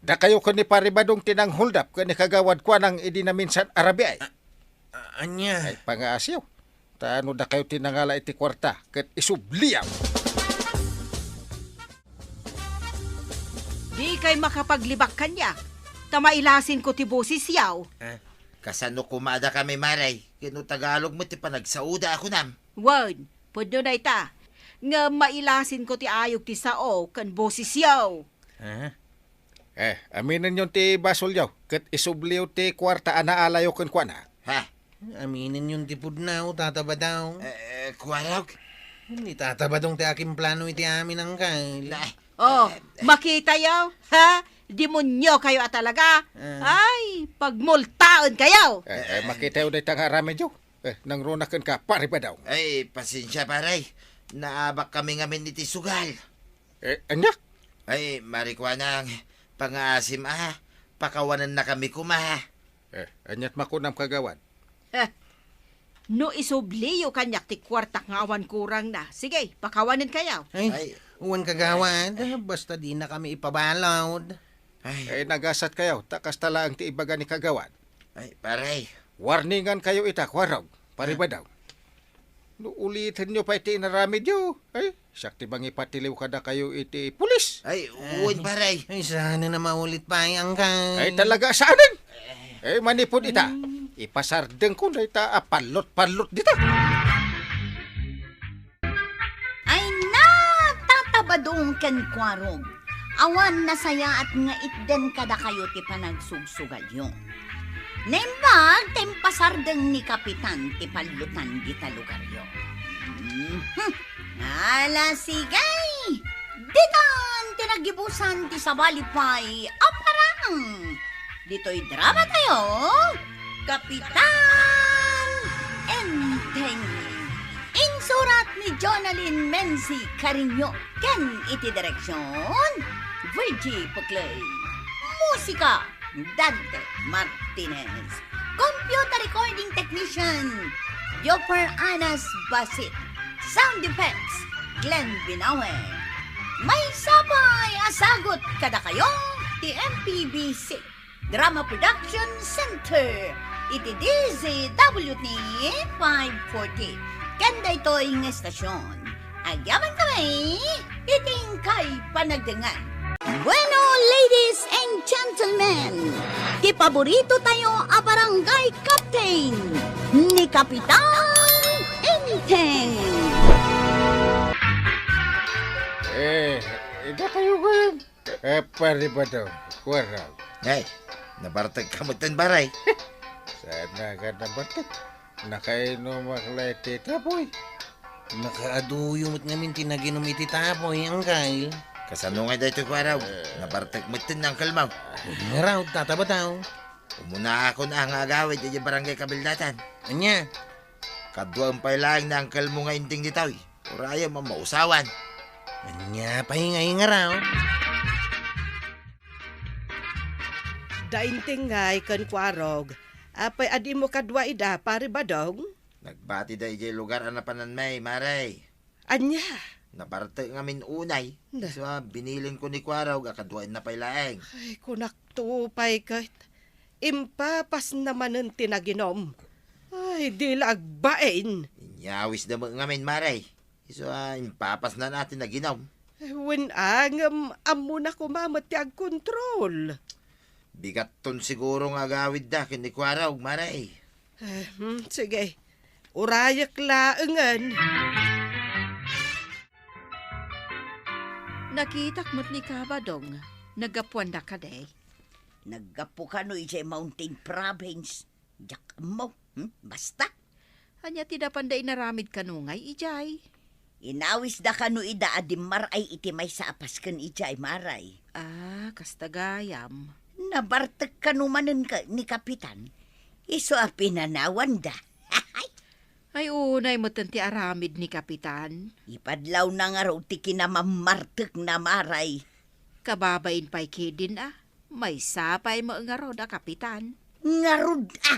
Dakayo ken ni Pari Badong ti nang-hold up ken ni Kagawad Kuanang idi naminsan a rabii. A-, a-, ania? Ay, pangaasiw. Ta no dakayo ti nangala iti kuarta, ket isubliaw. Dikay makapaglibak kaniak, ta mailasinko ti bosesyo. Ha? Kasano koma a dakami, Mare? Ket no Tagalog met ti panagsaoda a kunam. Wen, pudno dayta, ngem mailasinko ti ayog ti sao ken bosesyo. Aha. Eh, aminenyon ti basolyo, ket isubliyo ti kuarta a naalayo kenkuana. Ha? Aminenyon ti pudno, Tata Badong. Eh, eh, Kuarog? Ni Tata Badong ti akimplano iti amin, angkel. Na, Oh, eh, eh. Makitayo, ha? Demonyo kayo a talaga. Eh. Ay, pagmultaen kayo. Eh, eh, makitayo dayta nga aramidyo. Eh, nangruna kenka, Pare Badong. Ay, pasensia, pare. Naabak kami ngamin iti sugal. Eh, ania? Ay, Mari Kuanang, pangaasim a, pakawanenna kami koma. Eh, aniat makunam, Kagawad? Eh, no isubliyo kaniak ti kuartak nga awan kurangna, sige, pakawanen kayo. Ay, Ay. Wen, Kagawad, basta dina kami ipabalod. Ay. Ay, nagasat kayo, ta kasta laeng ti ibaga ni Kagawad. Ay, pare. Warningan kayo ita, Kuarog, Pare Badong. No ulitenyo pay ti inaramidyo, ay, siak ti mangipatiliw kadakayo iti pulis. Ay, wen, pare. Ay, saan a maulit pay, angkel. Ay, talaga saanen. Ay, manipud ita. Hmm. Ipasardengko dayta a pallot-pallot dita. Ay na, Tata Badong ken Kuarog. Awan nasayaat nga itden kadakayo ti panagsugsugalyo. Naimbag ta impasardeng ni Kapitan ti pallutan dita lugaryo. Mhm. Ala, sige! Ditan ti naggibusan ti sabali pay a parang. Ditoy drama tayo, Kapitan Enteng. Insurat ni Jonalyn Menzi Cariño ken iti direksyon, Virgie Puclay. Musika, Dante Martinez. Computer recording technician, Jopper Anas Basit. Sound effects, Glenn Binawe. Maysa pay a sagut kadakayo ti M P B C Drama Production Center iti D Z W T five forty. Ken daytoy nga estasyon, agyaman kami iti inkay panagdengngeg. Bueno, ladies and gentlemen, ti paborito tayo a barangay captain, ni Kapitan Enteng. Eh, ida kayo, Gwen? Eh, pare ba daw? Kuwarag. Ay, nabartek ka met ten, pare. Saan nga ka nabartek? Nakainom ak la iti tapoy. Nakaaduyo met ngamin ti naginom iti tapoy, Angkel. Kasano nga daytoy, Kuwarag? Eh. Nabartek met ten, Angkel, maw. Ngaraw, tatabataw. Umuna akon a nga agawid iti barangay Kabildatan. Ania? Kaduaem pay laeng ni Angkel mo nga Enteng ditoy. Urayem a mausawan. Ania pay nga ingaraw? Da Enteng ngay ken Kuwarog, apay a dimo kadua ida, Pare Badong? Nagbatida idiay lugar a napananmi, Mare. Ania? Nabartek ngamin unay. Na. Isu a, binilinko ni Kuwarog a kaduaenna pay laeng. Ay, kunakto pay ket. Impapasna manen ti naginom. Ay, di la agbain. Inyawisda met ngamin, Mare. Isu a, impapasna na ti naginom. Ay, wen a, ngem ammona koma met ti agkontrol. Bigatton siguro nga agawidda ken ni Kuwarog, Mare. Eh, hmm, sige. Urayek laengen. Nakitak met ni Kabadong. Naggapuanda kadi? Naggapu kano idiay Mountain Province. Diak ammo. Hmm? Basta. Ania ti napanda inaramid kano ngay idiay? Inawisda kano ida a dimmar-ay iti maysa a pasken idiay, Maray. Ah, kasta gayam. Nabartek kano manen ka ni Kapitan? Isu a pinanawanda. Ay, unay metten ti aramid ni Kapitan. Ipadlawna ngarud ti kinamammartekna, Maray. Kababain pay kedin a. Maysa pay met ngarud a kapitan. Ngarud a!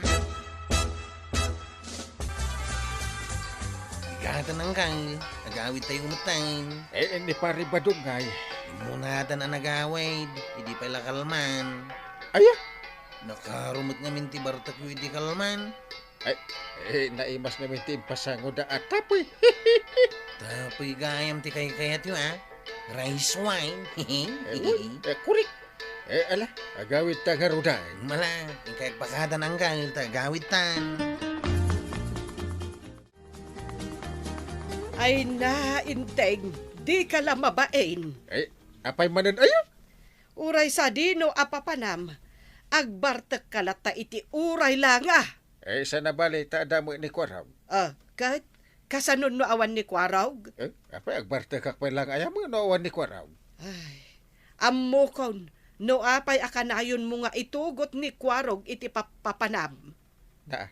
Igatan, Angkel, agawid tayo metten. Eh, ni Pare Badong ngay. Immunatan a nagawid, idi pay la kalman. Aya? Nakarumet ngamin ti bartekyo idi kalman. Ay, eh, naimas ngamin ti impasangoda a tapoy. Tapoy gayam ti kaykayatyo, a? Rice wine. Eh, wen, eh, kurik. Eh, ala, agawid ta ngarud a. Mala, inkay agpakada, Angkel, ta agawid tan. Ay na, Enteng, di ka la mabain. Eh, apay manen aya? Uray sadino a papanam, agbartek ka latta iti uray la nga. Eh, saan a bali ta adda met ni Kuwarog? Ah, ket kasano no awan ni Kuwarog? Eh, apay agbartekak pay la nga aya met no awan ni Kuwarog? Ay, ammokon no apay a kanayonmo nga itugot ni Kuwarog iti papapanam. Naa.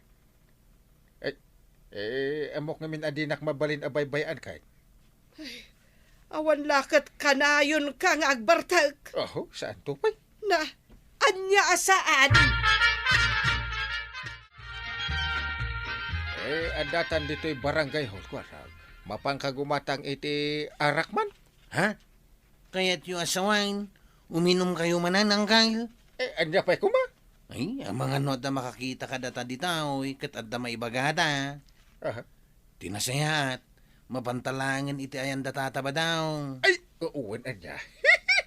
Eh, eh, ammok ngamin a dinak mabalin a baybay-an ket. Ay, awan la ket kanayonka nga agbartek. Aho, saan to pay? Na, ania a saan? Eh, addatan ditoy barangay hall, Kuwarog. Mapanka gumatang iti arak man. Ha? Kayatyo a sawen, uminumkayo manen, Angkel? Eh, ania pay koma? Ay, amangan no adda makakita kadata ditoy, ket adda maibagada. Aha. Ti nasayaat, mapanta laengen iti ayan da Tata Badong. Ay, wen ania.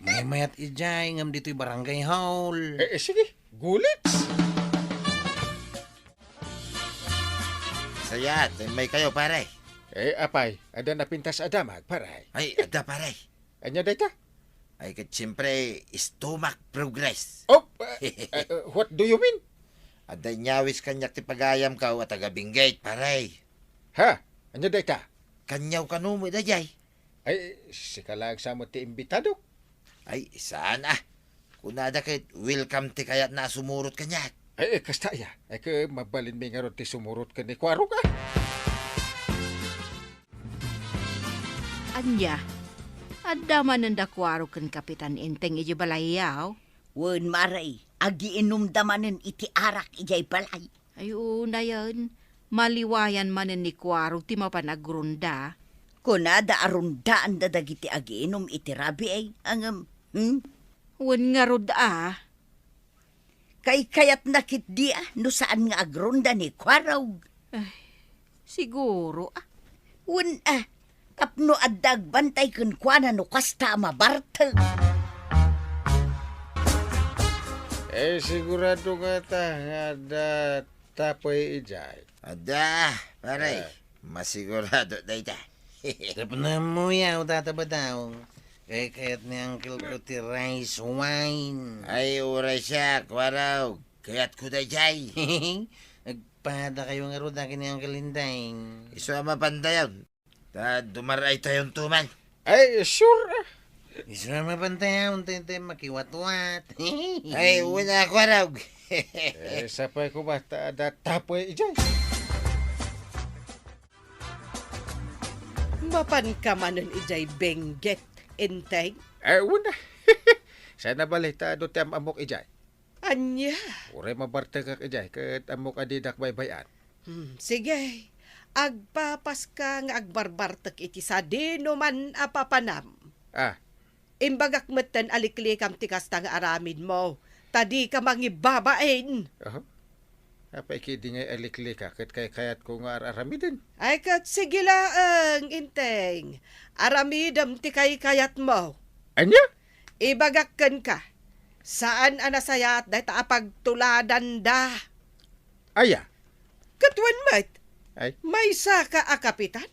Maymayat idiay, ngem ditoy barangay hall. Eh, eh, sige, gulit. Sayaat, maykayo, pare. Eh, apay, adda napintas a damag, pare? Ay, adda, pare. Ania dayta? Ay, ket siyempre, stomach progress. Oh, uh, uh, uh, what do you mean? Adda inyawis kaniak ti pagayamko a taga Benguet, pare. Ha? Ania dayta? Kaniawka kano met daydiay? Ay, sika laeng sa met ti imbitado. Ay, saan a. Kunada ket welcome ti kayatna a sumurot kaniak. Ay, eh, kasta aya. Ay, ket mabalinmi ngarud ti sumurot ken ni Kuwarog a. Ania? Adda manen da Kuwarog ken Kapitan Enteng idiay balay, yaw? Wen, Mare, agiinumda manen iti arak idiay balay. Ay, unayen, maliwayan manen ni Kuarog ti mapan agrunda. Kunada a rundaanda dagiti agiinum iti rabii, ngem, hmm? Wen ngarud a. Kaykayatna ketdi a no saan nga agrunda ni Kuarog. Ay, siguro a. Wen a, tapno adda agbantay kenkuana no kasta a mabartek. Eh, sigurado ngata nga adda tapoy idiay. Adda, pare. Ah. Masigurado dayta. Tapno ammoyo, Tata Badaw. Kaykayat ni Uncle ko ti rice wine. Ay, uray siak, Kuarog. Kayatko daydiay. Agpadakayo ngarud ken ni Uncle Indeng. Isu a mapantayon. Ta dumar-aytayonto man. Ay, sure, ah. Isu a mapantayon, tay, tay makiwatwat. Ay, wen a, Kuarog. Eh, sapay ko ba, ta, da, tapoy idiay. Mapanka manen idiay Benguet, Enteng? Eh, wen a. Saan a bale, ta adu ti am-ammok idiay. Ania? Uray mabartekak idiay, ket ammok a didak baybay-an. Hmm, sige. Agpapaska nga agbarbartek iti sadinoman a papanam. Ah. Imbagak metten a liklikam ti kasta nga aramidmo, ta dika mangibabain. Aha. Apay ketdi ngay a liklika, ket kaykayatko nga ar-aramiden. Ay, ket sige laeng, Enteng. Aramidem ti kaykayatmo. Ania? Ibagak kenka, saan a nasayaat dayta a pagtuladanda. Aya? Ket wen met, ay, maysaka a kapitan?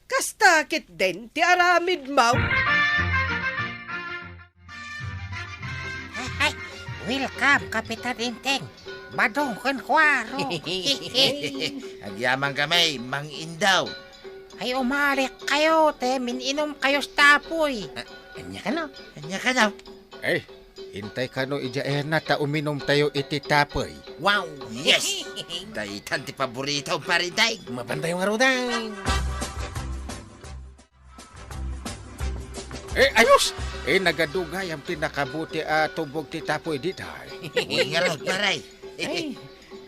Kasta ketdin ti aramidmo? Ay, welcome, Kapitan Enteng. Badong ken Kuarog. Agyamankami, Mang Indaw. Ay, umalik kayo, te, min-inom kayo tapoy. Ah, ania kano? Ania kano? Ay, intay kano idiay a, ta uminumtayo iti tapoy. Wow, yes! Daytan ti paborito, Pare Enteng. Mapantayo ngaruden. Eh, ayos! Eh, nagadugayam ti nakabuti a tubog ti tapoy dita. Uy, ngarud, pare. Ay,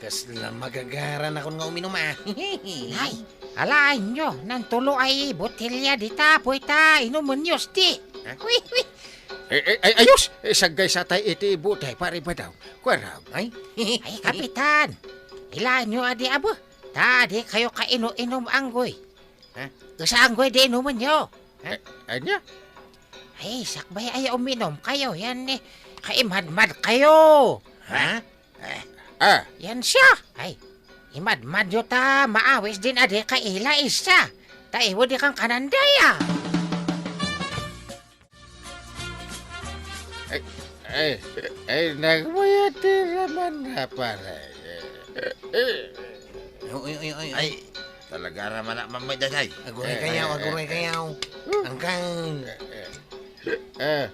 kasla magagaranakon nga uminum, ah. Ay, alaenyo, nantulo ay botelya di tapoy ta inumenyo sti. Ha? Wi, wi. Eh, eh, ay, ayos! Eh, saggaysatay iti butay, Pare Badaw. Kuarog. Ay? Ay, Kapitan. Ilaenyo adi, abo. Ta di kayo kainu-inum anggoy. Ha? Esa anggoy di inumenyo. Ha? Eh, ania? Ay, sakbay ay uminum kayo. Yan, eh, kaimadmad kayo. Ha? Eh. Ah. Yan siya. Ay, imadmadyo ta maawis din a di kaila isa. Ta iwu di kangkanan daya. Ay, ay, ay, nagmayat ti raman na, pare. Eh, eh. Uy, uy, uy, uy. Ay, talaga raman na mamay, daday. Aguray kayaw, eh, aguray eh, kayaw. Eh. Angkal. Eh, eh. Eh,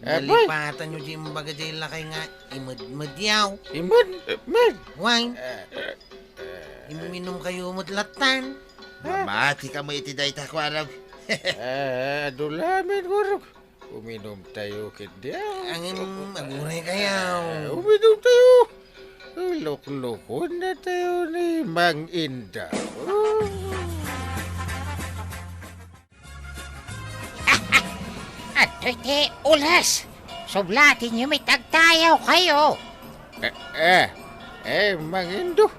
eh, boy. Nalipatan yo di imbaga di lakay nga imedmedyaw. Imed-, med. Wine. Eh, eh, eh. Iminum kayo met lattan. Mamati kamo iti dayta, Kuarog. Eh, eh, adu lamin, Kuarog. Uminum tayo ketdi. Angem, aguray kayaw. Eh, uminum tayo. Luklukon na tayo ni Mang Indaw. Adtoy ti ules. Sublatenyo met agtayaw kayo. Eh, eh, eh, Mang Indaw.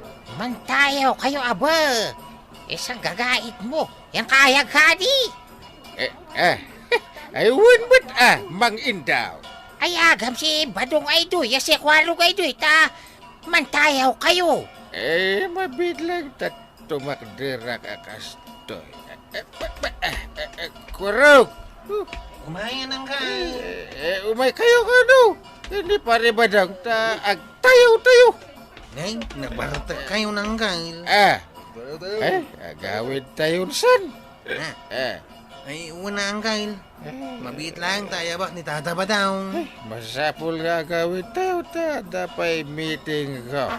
Mantayaw kayo, aba. Isang gagait mo. Yan kayag kadi. Eh, eh. Ay, wen met, ah, Mang Indaw. Ay, agam si Badong ay doy, ya si Kuarog ay doy, ta mantayaw kayo. Eh, mabitlang ta tumakderak a kastoy. Eh, eh, eh, eh, eh, Kuarog. Umayan ang ka. Eh, eh, umay kayo kano? Hindi pare badang ta agtayaw tayo. Ngay, nabartek kayo nang kail. Ah. Eh, agawid tayo san? Ah. Eh. Ay, una ang kail. Eh. Mabit lang tayo bak ni Tata Badang. Eh, masapul nga agawid tayo ta, da pa'y meeting ko.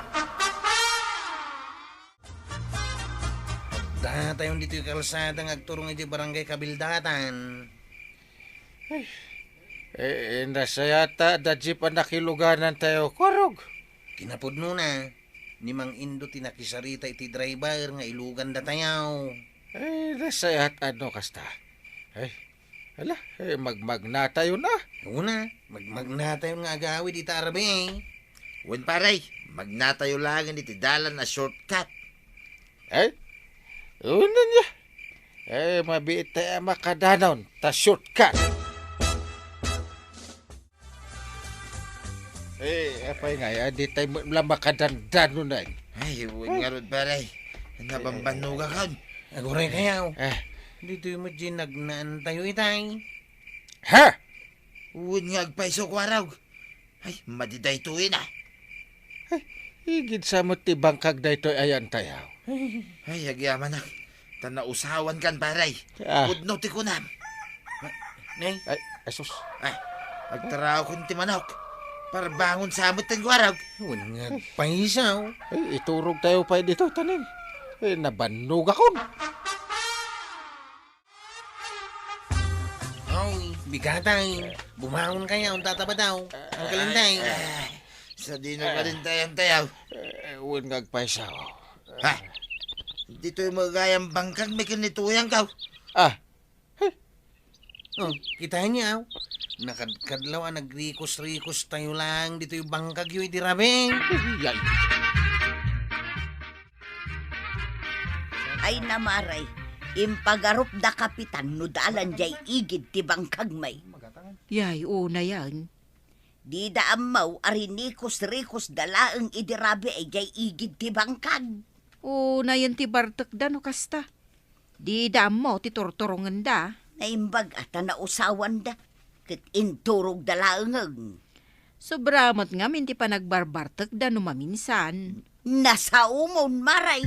Datayon ditoy kalsada nga agturong iti Barangay Kabildatan. Eh, eh, nasayata da jeep a nakiluganan tayo, Kuarog. Kinapudno na. ni Mang Indo ti nakisarita iti driver nga ilugan datayaw. Eh, nasayaat no kasta. Ay, ala, eh, magmagnatayon a. Una, magmagnatayon nga agawid ita a rabii. Wen, pare, magnatayo laengen iti dalan a shortcut. Eh, una niya. Eh, mabiit tayo makadanon, ta shortcut. Eh, apay nga, eh, di tayo la makadandano na eh. Ay, wen ngarud, pare. Nabambannuga kan. Aguray kayaw. Eh. Ditoy met di nagnaan tayo itay. Ha? Wen nga agpayso, kuarog. Ay, madi daytoy na. Ay, igid sa met ti bangkag daytoy ayan tayaw. Ay, agyamanak. Ta nausawan kan, pare. Ah. Pudno ti kunam. Nay? Ay, asus. Ay, agtaraw kun ti manok. Parbangon sa met ten kuarog. Wen nga agpayso. Ay, iturog tayo pa dito, tanim. Eh, nabannogakon. Hoy, bigatay. Bumangon kayaw, tatabaw. Ang kalintay. Ay, ay. Sa dino kalintay ang tayaw? Eh, wen nga agpayso. Ha? Ditoy magayang bangkag, may kinituyang ka. Ah. Oh, kita niya, oh. Nakadkadlaw a nagrikos-rikos tayo lang ditoy bangkag yo iti rabii. Yay. Ay, namaray, impagarup da kapitan no dalan jay igid ti bangkag may. Yay, unayan. Dida ammaw a rinikos-rikos da laeng idi rabii jay igid ti bangkag. Unayan ti bartekda no kasta. Dida ammo ti turturongenda. Naimbag a ta nausawanda, ket inturogda laengen. Sobra met ngamin ti panagbarbartekda no maminsan. Nasaomon, maray.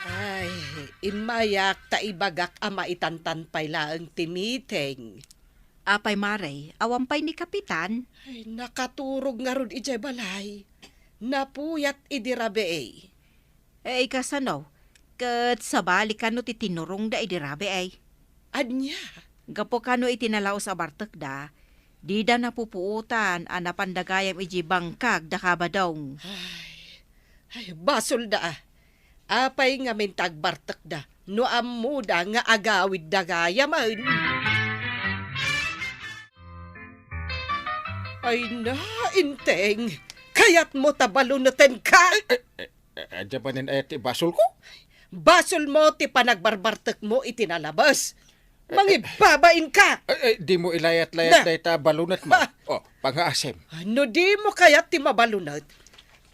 Ay, immayak ta ibagak a maitantan pay laeng ti meeting. Apay, maray, awan pay ni Kapitan? Ay, nakaturog ngarud idiay balay. Napuyat idi rabii. Eh, ikasano? Ket sabali kano ti tinurongda idi rabii? Ania? Gapu kano iti nalaus a bartekda, dida napupuotan a napan da gayam idiay bangkag da Kabadong. Ay, ay, basolda a. Apay ngamin ti agbartekda no ammoda nga agawidda gayamen? Ay na, Enteng! Kayatmo ta balunetenka? Eh, eh, eh, adda manen aya ti basolko? Basolmo ti panagbarbartekmo iti nalabes. Eh, eh. Mangibabainka! Eh, eh, dimo ilayat-layat dayta balunetmo. Ha! Oh, pangaasim. No dimo kayat ti mabalunet,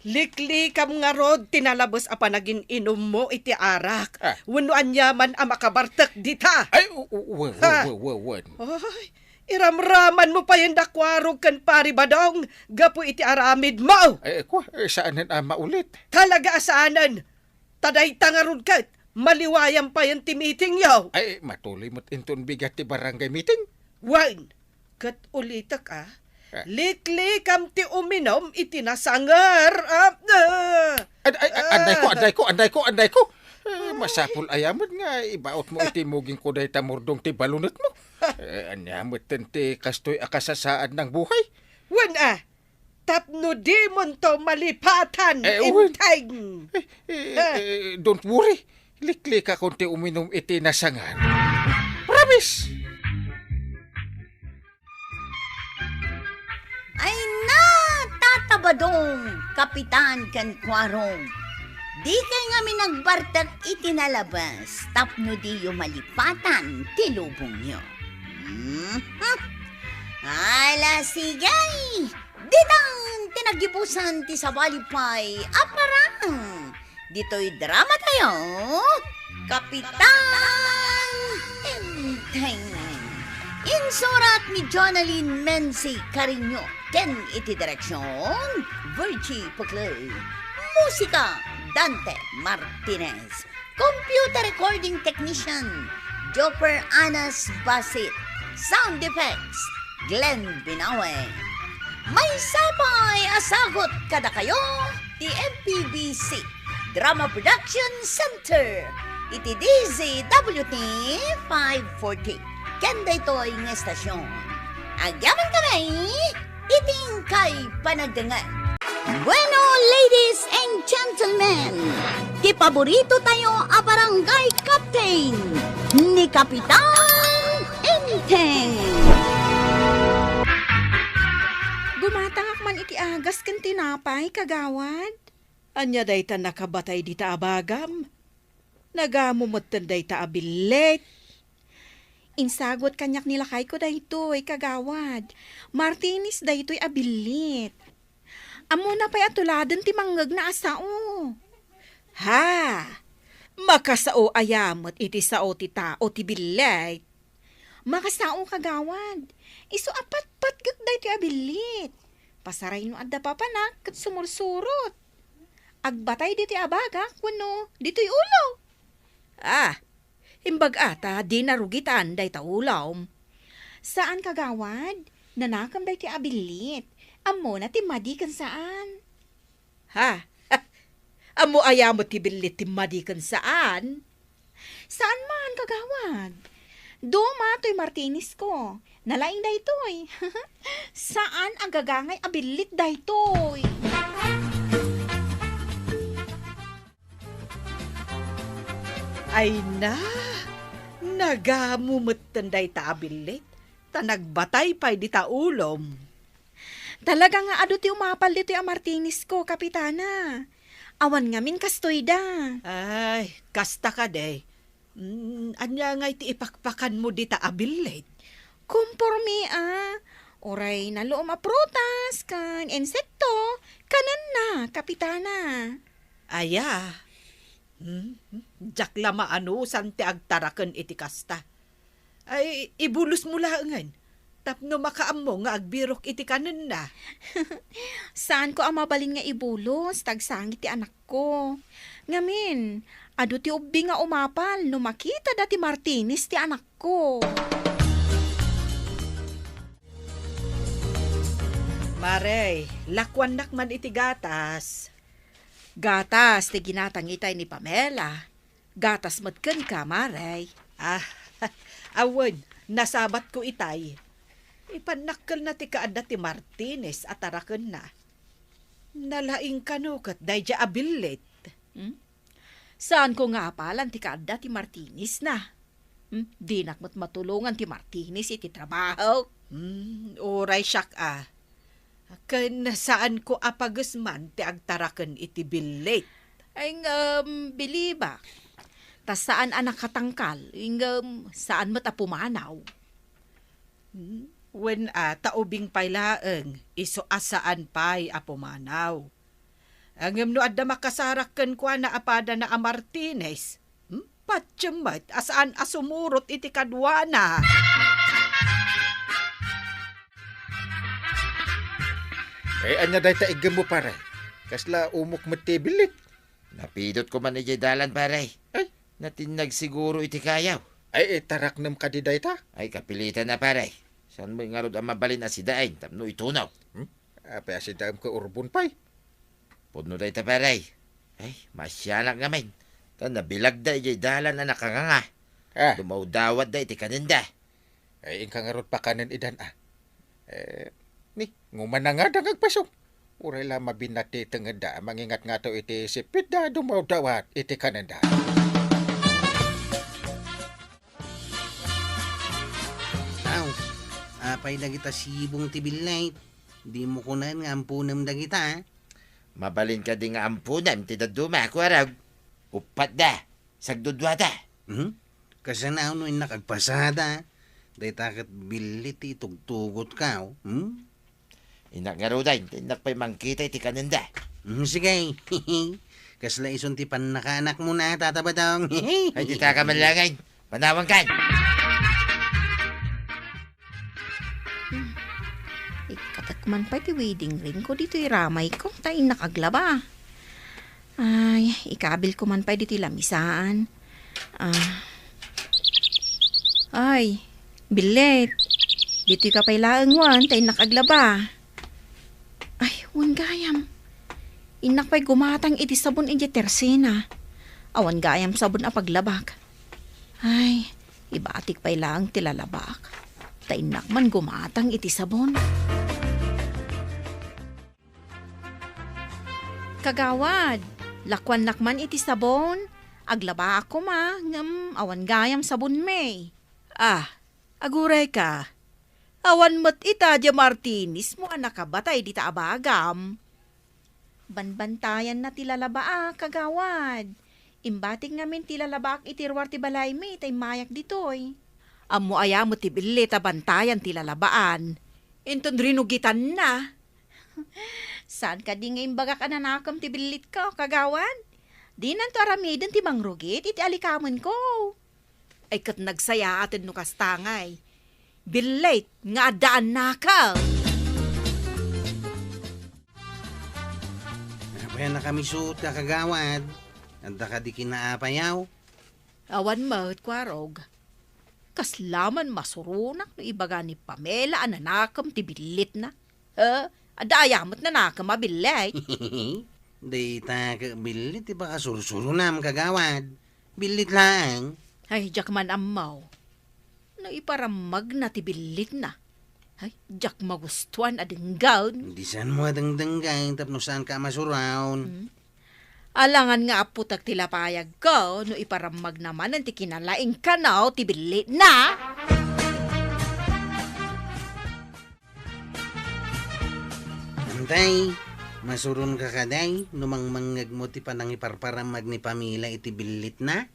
liklikam ngarud ti nalabes a panagin-inummo iti arak. Ah. Wenno aniaman a makabartek dita. Ay, u-, u-, wen, ha, wen, wen, wen, wen. Ay, iramramanmo payen da Kuarog ken Pari Badong gapu iti aramidmo. Ay, kua, eh, saanen a maulit. Talaga a saanen. Ta dayta ngarud ket, maliwayan payen ti meetingyo. Ay, matuloy met inton bigat ti barangay meeting. Wen, ket ulitek a, ah, liklikam ti uminum iti nasanger. Ah, ah. Ad-, ay, ay, andayko, andayko, andayko, andayko. Eh, ay, masapul aya met nga ibaotmo iti mugingko dayta murdong ti balunetmo. Eh, ania metten ti kastoy a kasasaad nang buhay? Wen a, tapno dimonto malipatan, eh, wen. Enteng. Eh, eh, ah, eh, don't worry. Liklikakon ti uminum iti nasanger. Promise! Ay na, Tata Badong, Kapitan ken Kuarog. Dikay ngamin agbartek iti nalabes tapno diyo malipatan ti lubongyo. Mhm. Ala, sige. Ditan ti naggibusan ti sabali pay a parang ditoy drama tayo, Kapitan Enteng. Insurat ni Jonalyn Menzi Cariño ken iti direksyon, Virgie Puclay. Musika, Dante Martinez. Computer recording technician, Joper Anas Basit. Sound effects, Glenn Binawe. Maysa pay a sagut kadakayo ti M P B C Drama Production Center iti D Z W T five forty. Ken daytoy nga estasyon, agyamankami, Iti inkay panagdengngeg. Bueno, ladies and gentlemen, ti paborito tayo a barangay captain, ni Kapitan Enteng. Gumatangak man iti agas ken tinapay, kagawad. Ania dayta nakabatay dita a bagam? Nagamu metten dayta a billit. Insagut kaniak ni lakayko daytoy, kagawad. Martinez daytoy a billit. Ammona pay a tuladen ti mangngegna a sao. Ha! Makasao aya met iti sao ti tao ti billit. Makasao, kagawad. Isu a patpatgek daytoy a billit. Pasaray no adda papanak ket sumursurot. Agbatay ditoy a bagak wenno ditoy ulo. Ah, imbag-a ta dina rugitan dayta ulom. Saan, kagawad. Nanakem daytoy a billit. Ammona ti madi ken saan. Ha? Ammo aya met ti billit ti madi ken saan? Saan man, kagawad. Duma toy Martinez ko. Nalaing daytoy. Saan a gagangay a billit daytoy. Ay na, nagamu metten dayta a billit, ta nagbatay pay dita ulom. Talaga nga adu ti umapal ditoy a Martinez ko, Kapitana. Awan ngamin kastoy da. Ay, kasta kadi. Mm, ania ngay ti ipakpakanmo dita a billit? Kompormi a. Uray naluom a prutas, kan insekto, kanenna, Kapitana. Aya? Hmm? Diak la maanusan ti agtaraken iti kasta. Ay, ibulosmo laengen, tapno makaammo nga agbirok iti kanenna. Saanko a mabalin nga ibulos, ta agsangit ti anakko. Ngamin, adu ti ubbi nga umapal no makitada ti Martinez ti anakko. Mare, lakuannak man iti gatas. Gatas ti ginatang itay ni Pamela. Gatas met kenka, Mare. Ah, awan, nasabatko itay. Ipannakkelna ti kaadda ti Martinez a tarakenna. Nalaing kano ket daydiay a billit. Hmm? Saanko nga apalan ti kaadda ti Martinez na. Hmm? Dinak met matulongan ti Martinez iti trabaho. Hmm, uray siak a. Ken saanko a pagesman ti agtaraken iti billit. Ay, ngem, bilibak. Ta saan a nakatangkal, ngem saan met a pumanaw. Hmm? Wen a, ta ubing pay laeng, isu a saan pay a pumanaw. Ngem no adda makasarak kenkuana a padana a Martinez, hmm? Patiem met a saan a sumurot iti kaduana. Eh, ania dayta iggemmo, pare? Kasla umok met ti billit. Napidotko man idiay dalan, pare. Ay. Natinnag siguro iti kayaw. Ay, itaraknem kadi dayta? Ay, kapilitan na, pare. Saan met ngarud a mabalin a sidaen tapno itunaw? Hmm? Apay a sidaem ket urbon pay? Pudno dayta, pare. Ay, maasianak ngamin. Ta nabilagda idiay dalan a nakanganga. Ah. Dumawdawatda iti kanenda. Ay, inka ngarud pakanen idan, a. Eh, ni, ngumana nga da nga agpaso. Uray la mabinat ti tengedda, mangingat ngato iti sipitda, dumawdawat iti kanenda. Aw, apay dagita sibong ti billit? Dimo kunen nga ampunem dagita, a? Mabalin kadi nga ampunem ti dadduma, Kuarog? Uppat da. Sagdudua da. Mhm. Kasano no innak agpasada? Dayta ket billit ti itugtugotka, hmm? Innak ngaruden, ta innak pay mangkita iti kanenda. Hmm, sige. Kasla isun ti pannakaanakmona, Tata Badong. Ay, dita ka man laeng. Panawankan. Hmm. Ikkatak man pay ti wedding ring ko ditoy ramay ko, ta innak aglaba. Ay, ikabil ko man pay ditoy lamisaan. Ah. Ay, Billit. Ditoy ka pay laeng wen, ta innak aglaba. Ay, wen gayam. Innak pay gumatang iti sabon idiay tersena. Awan gayam sabon a paglabak. Ay, ibatik pay laeng ti lalabak. Ta innak man gumatang iti sabon. Kagawad, lakuannak man iti sabon. Aglabaak koma, ngem awan gayam sabonmi. Ah, agurayka. Awan met ita diay Martinez mo a nakabatay dita a bagam. Banbantayanna ti lalabaak, kagawad. Imbatik ngamin ti lalabaak iti ruar ti balaymi, ta immayak ditoy. Ammo aya met ti billit a bantayan ti lalabaan? Inton rinugitanna. Saan kadi nga imbagak a nanakem ti billitko, kagawad? Dinanto aramiden ti mangrugit iti alikamenko. Ay, ket nagsayaaten no kasta ngay. Billit nga addaan nakem. Apay a nakamisuot ka, kagawad? Adda kadi kinaapayaw? Awan met, Kuarog. Kasla man masuronak no ibaga ni Pamela a nanakem ti billitna. Eh, adda aya met nanakem a billit? Dayta ket billit ti pakasursuronam, kagawad. Billit laeng. Ay, diak man ammo. No iparammagna ti billitna, ay, diak magustuan a denggen. Di saan mo a dengdenggen tapno saan ka a masuron. Hmm. Alangan nga apputek ti lapayagko no iparammagna manen ti kinalaingkanaw ti billitna. Antay, masuronka kadi no mangmangngegmo ti panangiparparammag ni Pamela iti billitna?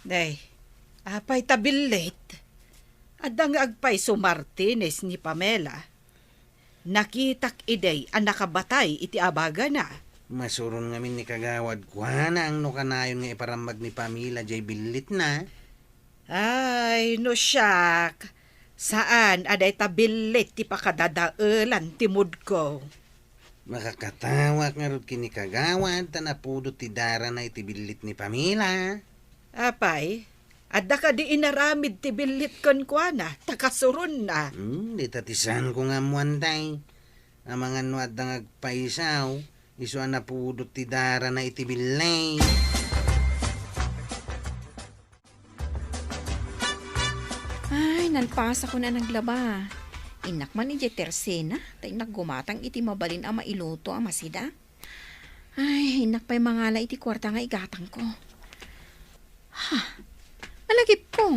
Day, apay ta billit? Adda nga agpayso Martinez ni Pamela. Nakitak idi a nakabatay iti abagana. Masuron ngamin ni kagawad kuana no kanayon nga iparammag ni Pamela jay billitna. Ay, no siak, saan a dayta billit ti pakadadaelan ti moodko. Makakatawak ngarud ken ni kagawad ta napudot ti darana iti billit ni Pamela. Apay, adda kadi inaramid ti billit kenkuana, ta kasuronna? Hmm, dita ti saanko nga ammo, antay. Amangan no adda nga agpaysaw, isu a napudot ti darana iti billit. Ay, nalpasakon a naglaba. Innak man idiay tersena, ta innak gumatang iti mabalin a mailuto a masida. Ay, innak pay mangala iti kuarta nga igatangko. Ha? Malagipko.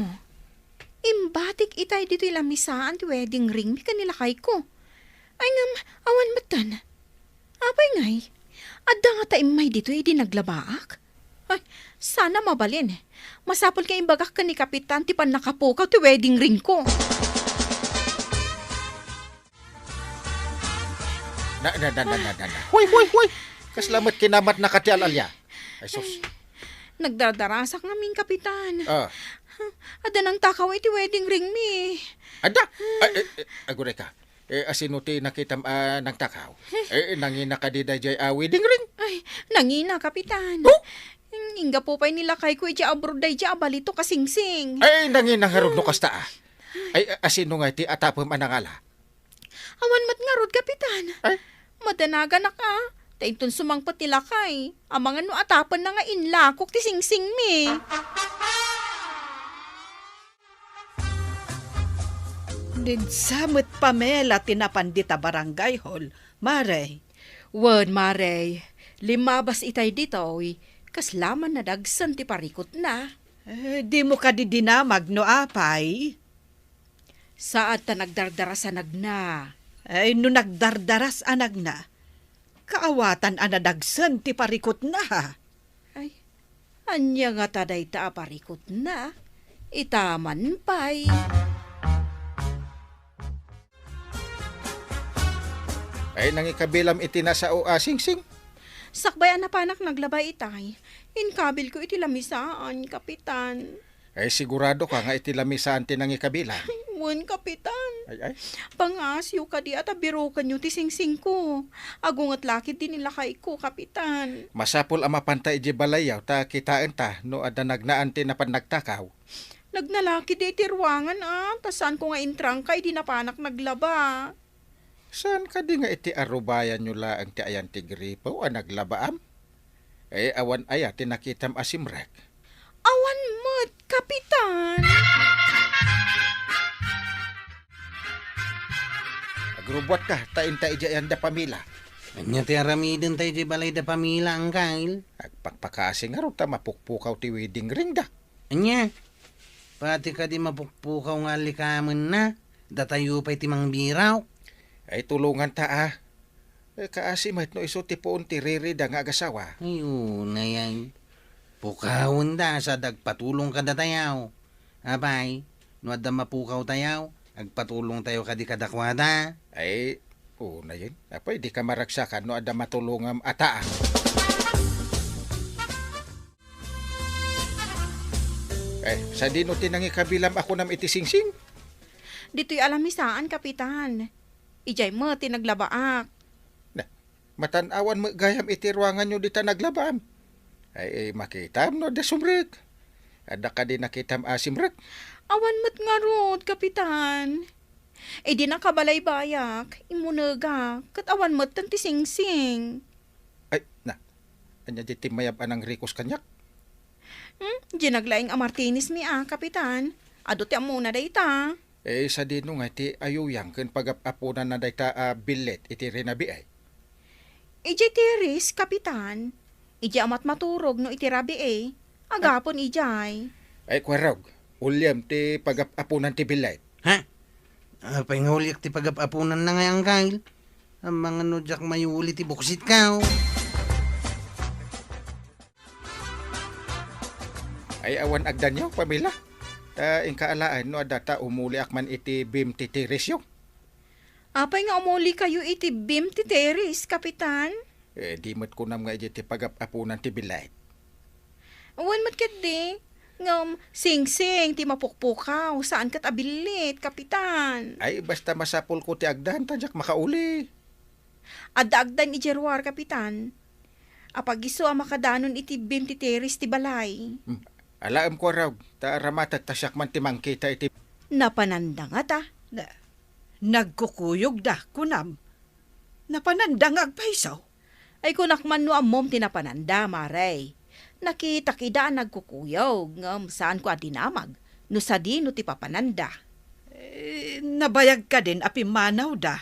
Imbatik itay ditoy lamisaan ti wedding ringmi ken ni lakayko. Ay, ngem, awan metten. Apay ngay, adda ngata immay ditoy idi naglabaak? Ay, saan a mabalin. Masapul nga imbagak ken ni Kapitan ti pannakapukaw ti wedding ringko. Na, na, na, na, na, na, na. Hoy, hoy, hoy! Kasla met kinamatnaka ti al-alia. Ay, sus. Ay, nagdardarasak ngamin, Kapitan. Ah. Adda nangtakaw iti wedding ringmi. Adda? Ay, ay, ay, agurayka. Eh, asino ti nakitam a nangtakaw? Eh, nangina kadi daydiay a wedding ring? Ay, nangina, Kapitan. Oh? Ing-, inggapu pay ni lakayko idiay abroad daydiay a balitok a singsing. Ay, nangina ngarud no kasta a. Ay, a-, asino nga iti atapem a nangala? Awan met ngarud, Kapitan. Ay? Madanaganak a. Ta inton sumangpet ti lakay, amangan no atapenna nga inlakok ti singsingmi. Didsa met Pamela ti napan dita barangay hall, Mare. Wen, Mare, limmabas itay ditoy, kasla man nadagsen ti parikutna. Eh, dimo kadi dinamag no apay? Saad ta nagdardaras a nagna. Ay, no nagdardaras a nagna, kaawatan a nadagsen ti parikutna. Ay, ania ngata dayta a parikutna? Ita man pay. Ay, nangikabilam iti nasao a singsing? Sakbay a napanak naglaba itay, inkabilko iti lamisaan, Kapitan. Ay, sigurado ka nga iti lamisaan ti nangikabilam? Wen, Kapitan. Ay, ay. Pangaasiyo kadi a ta birokenyo ti singsingko. Agunget la ketdi ni lakayko, Kapitan. Masapul a mapanta idiay balayyo ta kitaenta no adda nagnaan ti napan nagtakaw. Nagna la ketdi iti ruangan a, ta saanko nga intrangka idi napanak naglaba. Saan kadi nga iti arubayanyo laeng ti ayan ti gripo a naglabaam? Eh, awan aya ti nakitam a simrek? Awan met, Kapitan! Agrubbuatka, ta inta idiay ayan da Pamela. Ania ti aramidenta idiay balay da Pamela, Angkel? Agpakpakaasi ngarud ta mapukpukaw ti wedding ring da. Ania? Pati kadi mapukpukaw nga likamenna, datayo pay ti mangbiraw. Ay, tulonganta, a. Eh, kaasi met no isu ti puon ti riri da nga agasawa. Ay, unay ay. Pukawenda sa dagpatulong kadatayo. Apay, no adda mapukawtayo, agpatulongtayo kadi kadakuada. Ay, unayen. Apay, dika maragsakan no adda matulongam a taa. Eh, sadino ti nangikabilam a kunam iti singsing? Ditoy a lamisaan, Kapitan. Idiay met ti naglabaak. Na, matan-awan met gayam iti ruanganyo dita naglabaam. Ay, eh, makitam no adda sumrek. Adda kadi nakitam a simrek? Awan met ngarud, Kapitan. Idi nakabalaybayak, immunegak, ket awan metten ti singsing. Ay, na, ania di ti mayab a nangrikos kaniak? Hmm, diay naglaing a Martinez mi a, Kapitan. Adu ti ammona dayta. Eh, sadino nga ti ayuyang ken pagap-aponanna dayta a billit iti rinabii? Idiay terrace, Kapitan. Idiay a matmaturog no iti rabii. Agapon idiay. Ay, kuarog, uliam ti pagap-aponan ti billit. Ha? Apay nga uliak ti pagap-aponanna nga, Angkel? Amangan no diak mayuli ti buksitka, o. Ay, awan agdanyo, Pamela. Ta inka alaen no adda ta umuliak man iti beam ti terrace-yo. Apay nga umulikayo iti beam ti terrace, Kapitan? Eh, di met kunam nga idiay ti pagap-aponan ti billit. Awan met ketdi, ngem singsing ti mapukpukaw, saan ket a billit, Kapitan. Ay, basta masapulko ti agdan, ta diak makauli. Adda agdan idiay ruar, Kapitan. Apagiso a makadanon iti beam ti terrace ti balay. Hmm. Alaem, kuarog, ta aramatek ta siak man ti mangkita iti. Napananda ngata? Na, nagkukuyogda, kunam. Napananda nga agpayso? Ay, kunak man no ammom ti napananda, Mare. Nakitak ida a nagkukuyog, ngem saanko a dinamag no sadino ti papananda. Eh, nabayag kadin a pimmanawda?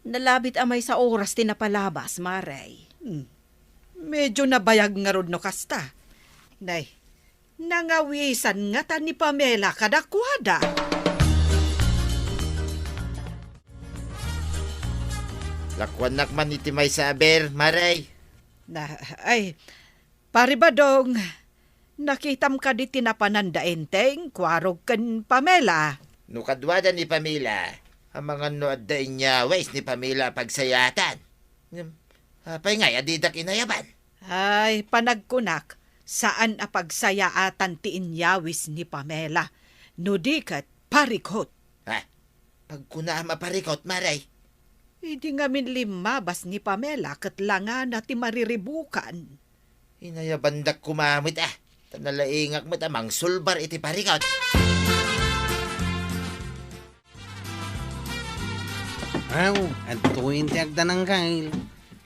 Nalabit a maysa oras ti napalabas, Mare. Hmm. Medyo nabayag ngarud no kasta. Nay, nangawisan ngata ni Pamela kadakuada. Lakuannak man iti maysa a beer, Mare. Na, ay, Pari Badong, nakitam kadi ti napananda Enteng, kuarog ken Pamela? No kaduada ni Pamela, amangan no adda inyawis ni Pamela a pagsayaatan. Ngem, apay ngay a didak inayaban? Ay, panagkunak, saan a pagsayaatan ti inyawis ni Pamela, no di ket parikot. Ha? Pagkunaam a parikot, Mare? Idi ngamin limmabas ni Pamela ket langana ti mariribukan. Inayabandak koma met, a. Ta nalaingak met a mangsulbar iti parikot. Aw, adtoyen ti agdan, Angkel.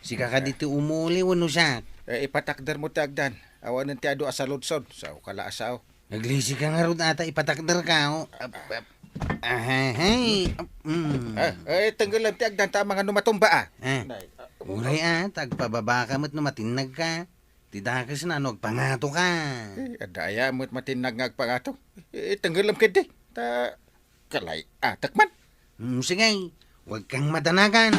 Sika kadi ti umuli wenno siak? Eh, ipatakdermo ti agdan. Awanen ti adu a saludsod. Sao ka la a sao. Naglisika ngarud ata ipatakderka, o. Ap-, ap-, ahehe. Ap-, mm. Ah, eh, tenggelem ti agdan ta amangan no matumba, a. Ah. Nay, ah, uray, a, ta agpababaka met no matinnagka. Ti dakesna no agpangatoka. Eh, adda aya met matinnag nga agpangato. Eh, tenggelem ketdi. Ta kalay-atek man. Hmm, sige, huwag kang madanagan.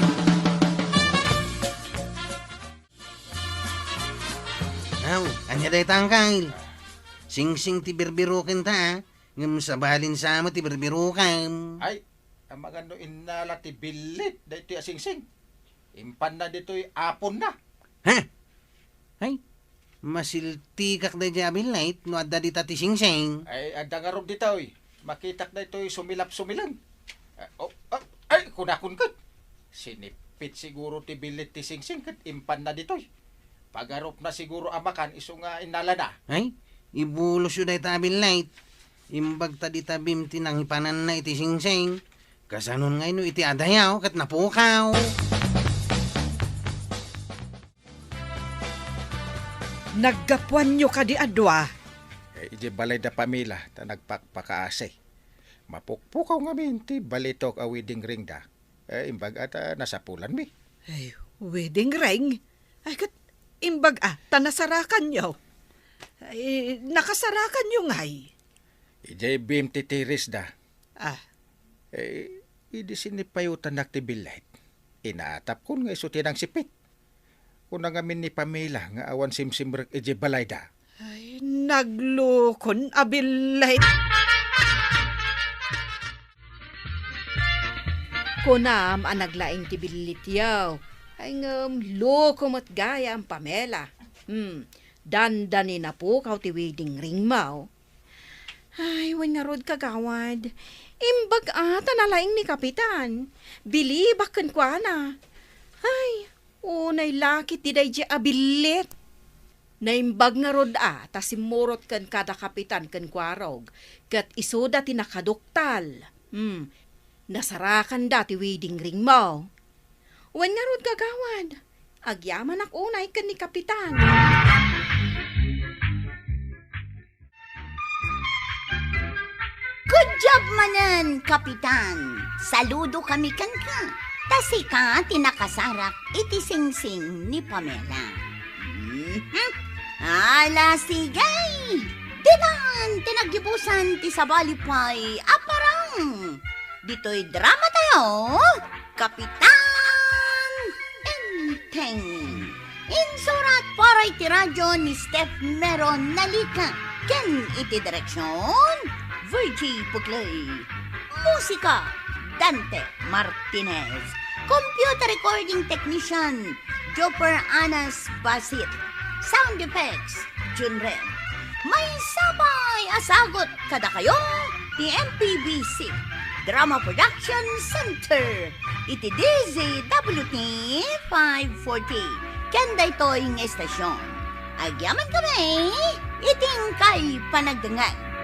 Aw, ania dayta, Angkel? Singsing ti birbirukenta, a. Ngem sabalin sa met ti birbirukam. Ay, amangan no innala ti billit daytoy a singsing. Impanna ditoy aponna. Ha? Ay, masiltikak daydiay a billit no adda dita ti singsing. Ay, adda ngarud ditoy. Makitak daytoy sumilap-sumileng. Ah, oh, ah, ay, kunakon ket. Sinippit siguro ti billit ti singsing ket impanna ditoy. Pagarupna siguro a makan isu nga innalana. Ay, ibulosyo dayta a billit. Imbag ta dita beam ti nangipananna iti singsing. Kasanon ngay no iti adayo ket napukaw? Naggapuanyo kadi a dua? Eh, idiay balay da Pamela, ta nagpakpakaasi. Mapukpukaw ngamin ti balitok a wedding ring da. Eh, imbag a ta nasapulanmi. Ay, Wedding ring? Ay, ket imbag a ta nasarakanyo. Ay, nakasarakanyo ngay? Idiay bim ti tiris da. Ah. Eh, idi sinipayutannak ti billit, inatapkon nga isu ti nangsipit. Kuna ngamin ni Pamela nga awan simsimrek idiay balayda. Ay, naglukon a billit. Kunam a naglaing ti billityo. Ay, ngem loko met gayam, Pamela. Hmm, dandani napukaw ti wedding ring mo. Ay, wen ngarud, kagawad. Imbag a ta nalaing ni Kapitan. Bilibak kenkuana. Ay, unay la ket ti daydi a billit. Naimbag ngarud a ta simmurot ken kada Kapitan ken Kuarog, ket isuda ti nakaduktal. Hmm, nasarakanda ti wedding ring mo. Wen ngarud, kagawad. Agyamanak unay ken ni Kapitan. Good job manen, Kapitan. Saludo kami kenka. Ta sika ti nakasarak iti singsing ni Pamela. Mhm. Ala, sige. Ditan ti naggibusan ti sabali pay a parang. Ditoy drama tayo, Kapitan Enteng. Insurat para iti radyo ni Steph Meron Nalica ken iti direksyon, Virgie Puclay. Musika, Dante Martinez. Computer recording technician, Joper Anas Basit. Sound effects, Junren. Maysa pay a sagut kadakayo ti M P B C Drama Production Center iti D Z W T five forty. Ken daytoy nga estasyon, agyamankami iti inkay panagdengngeg.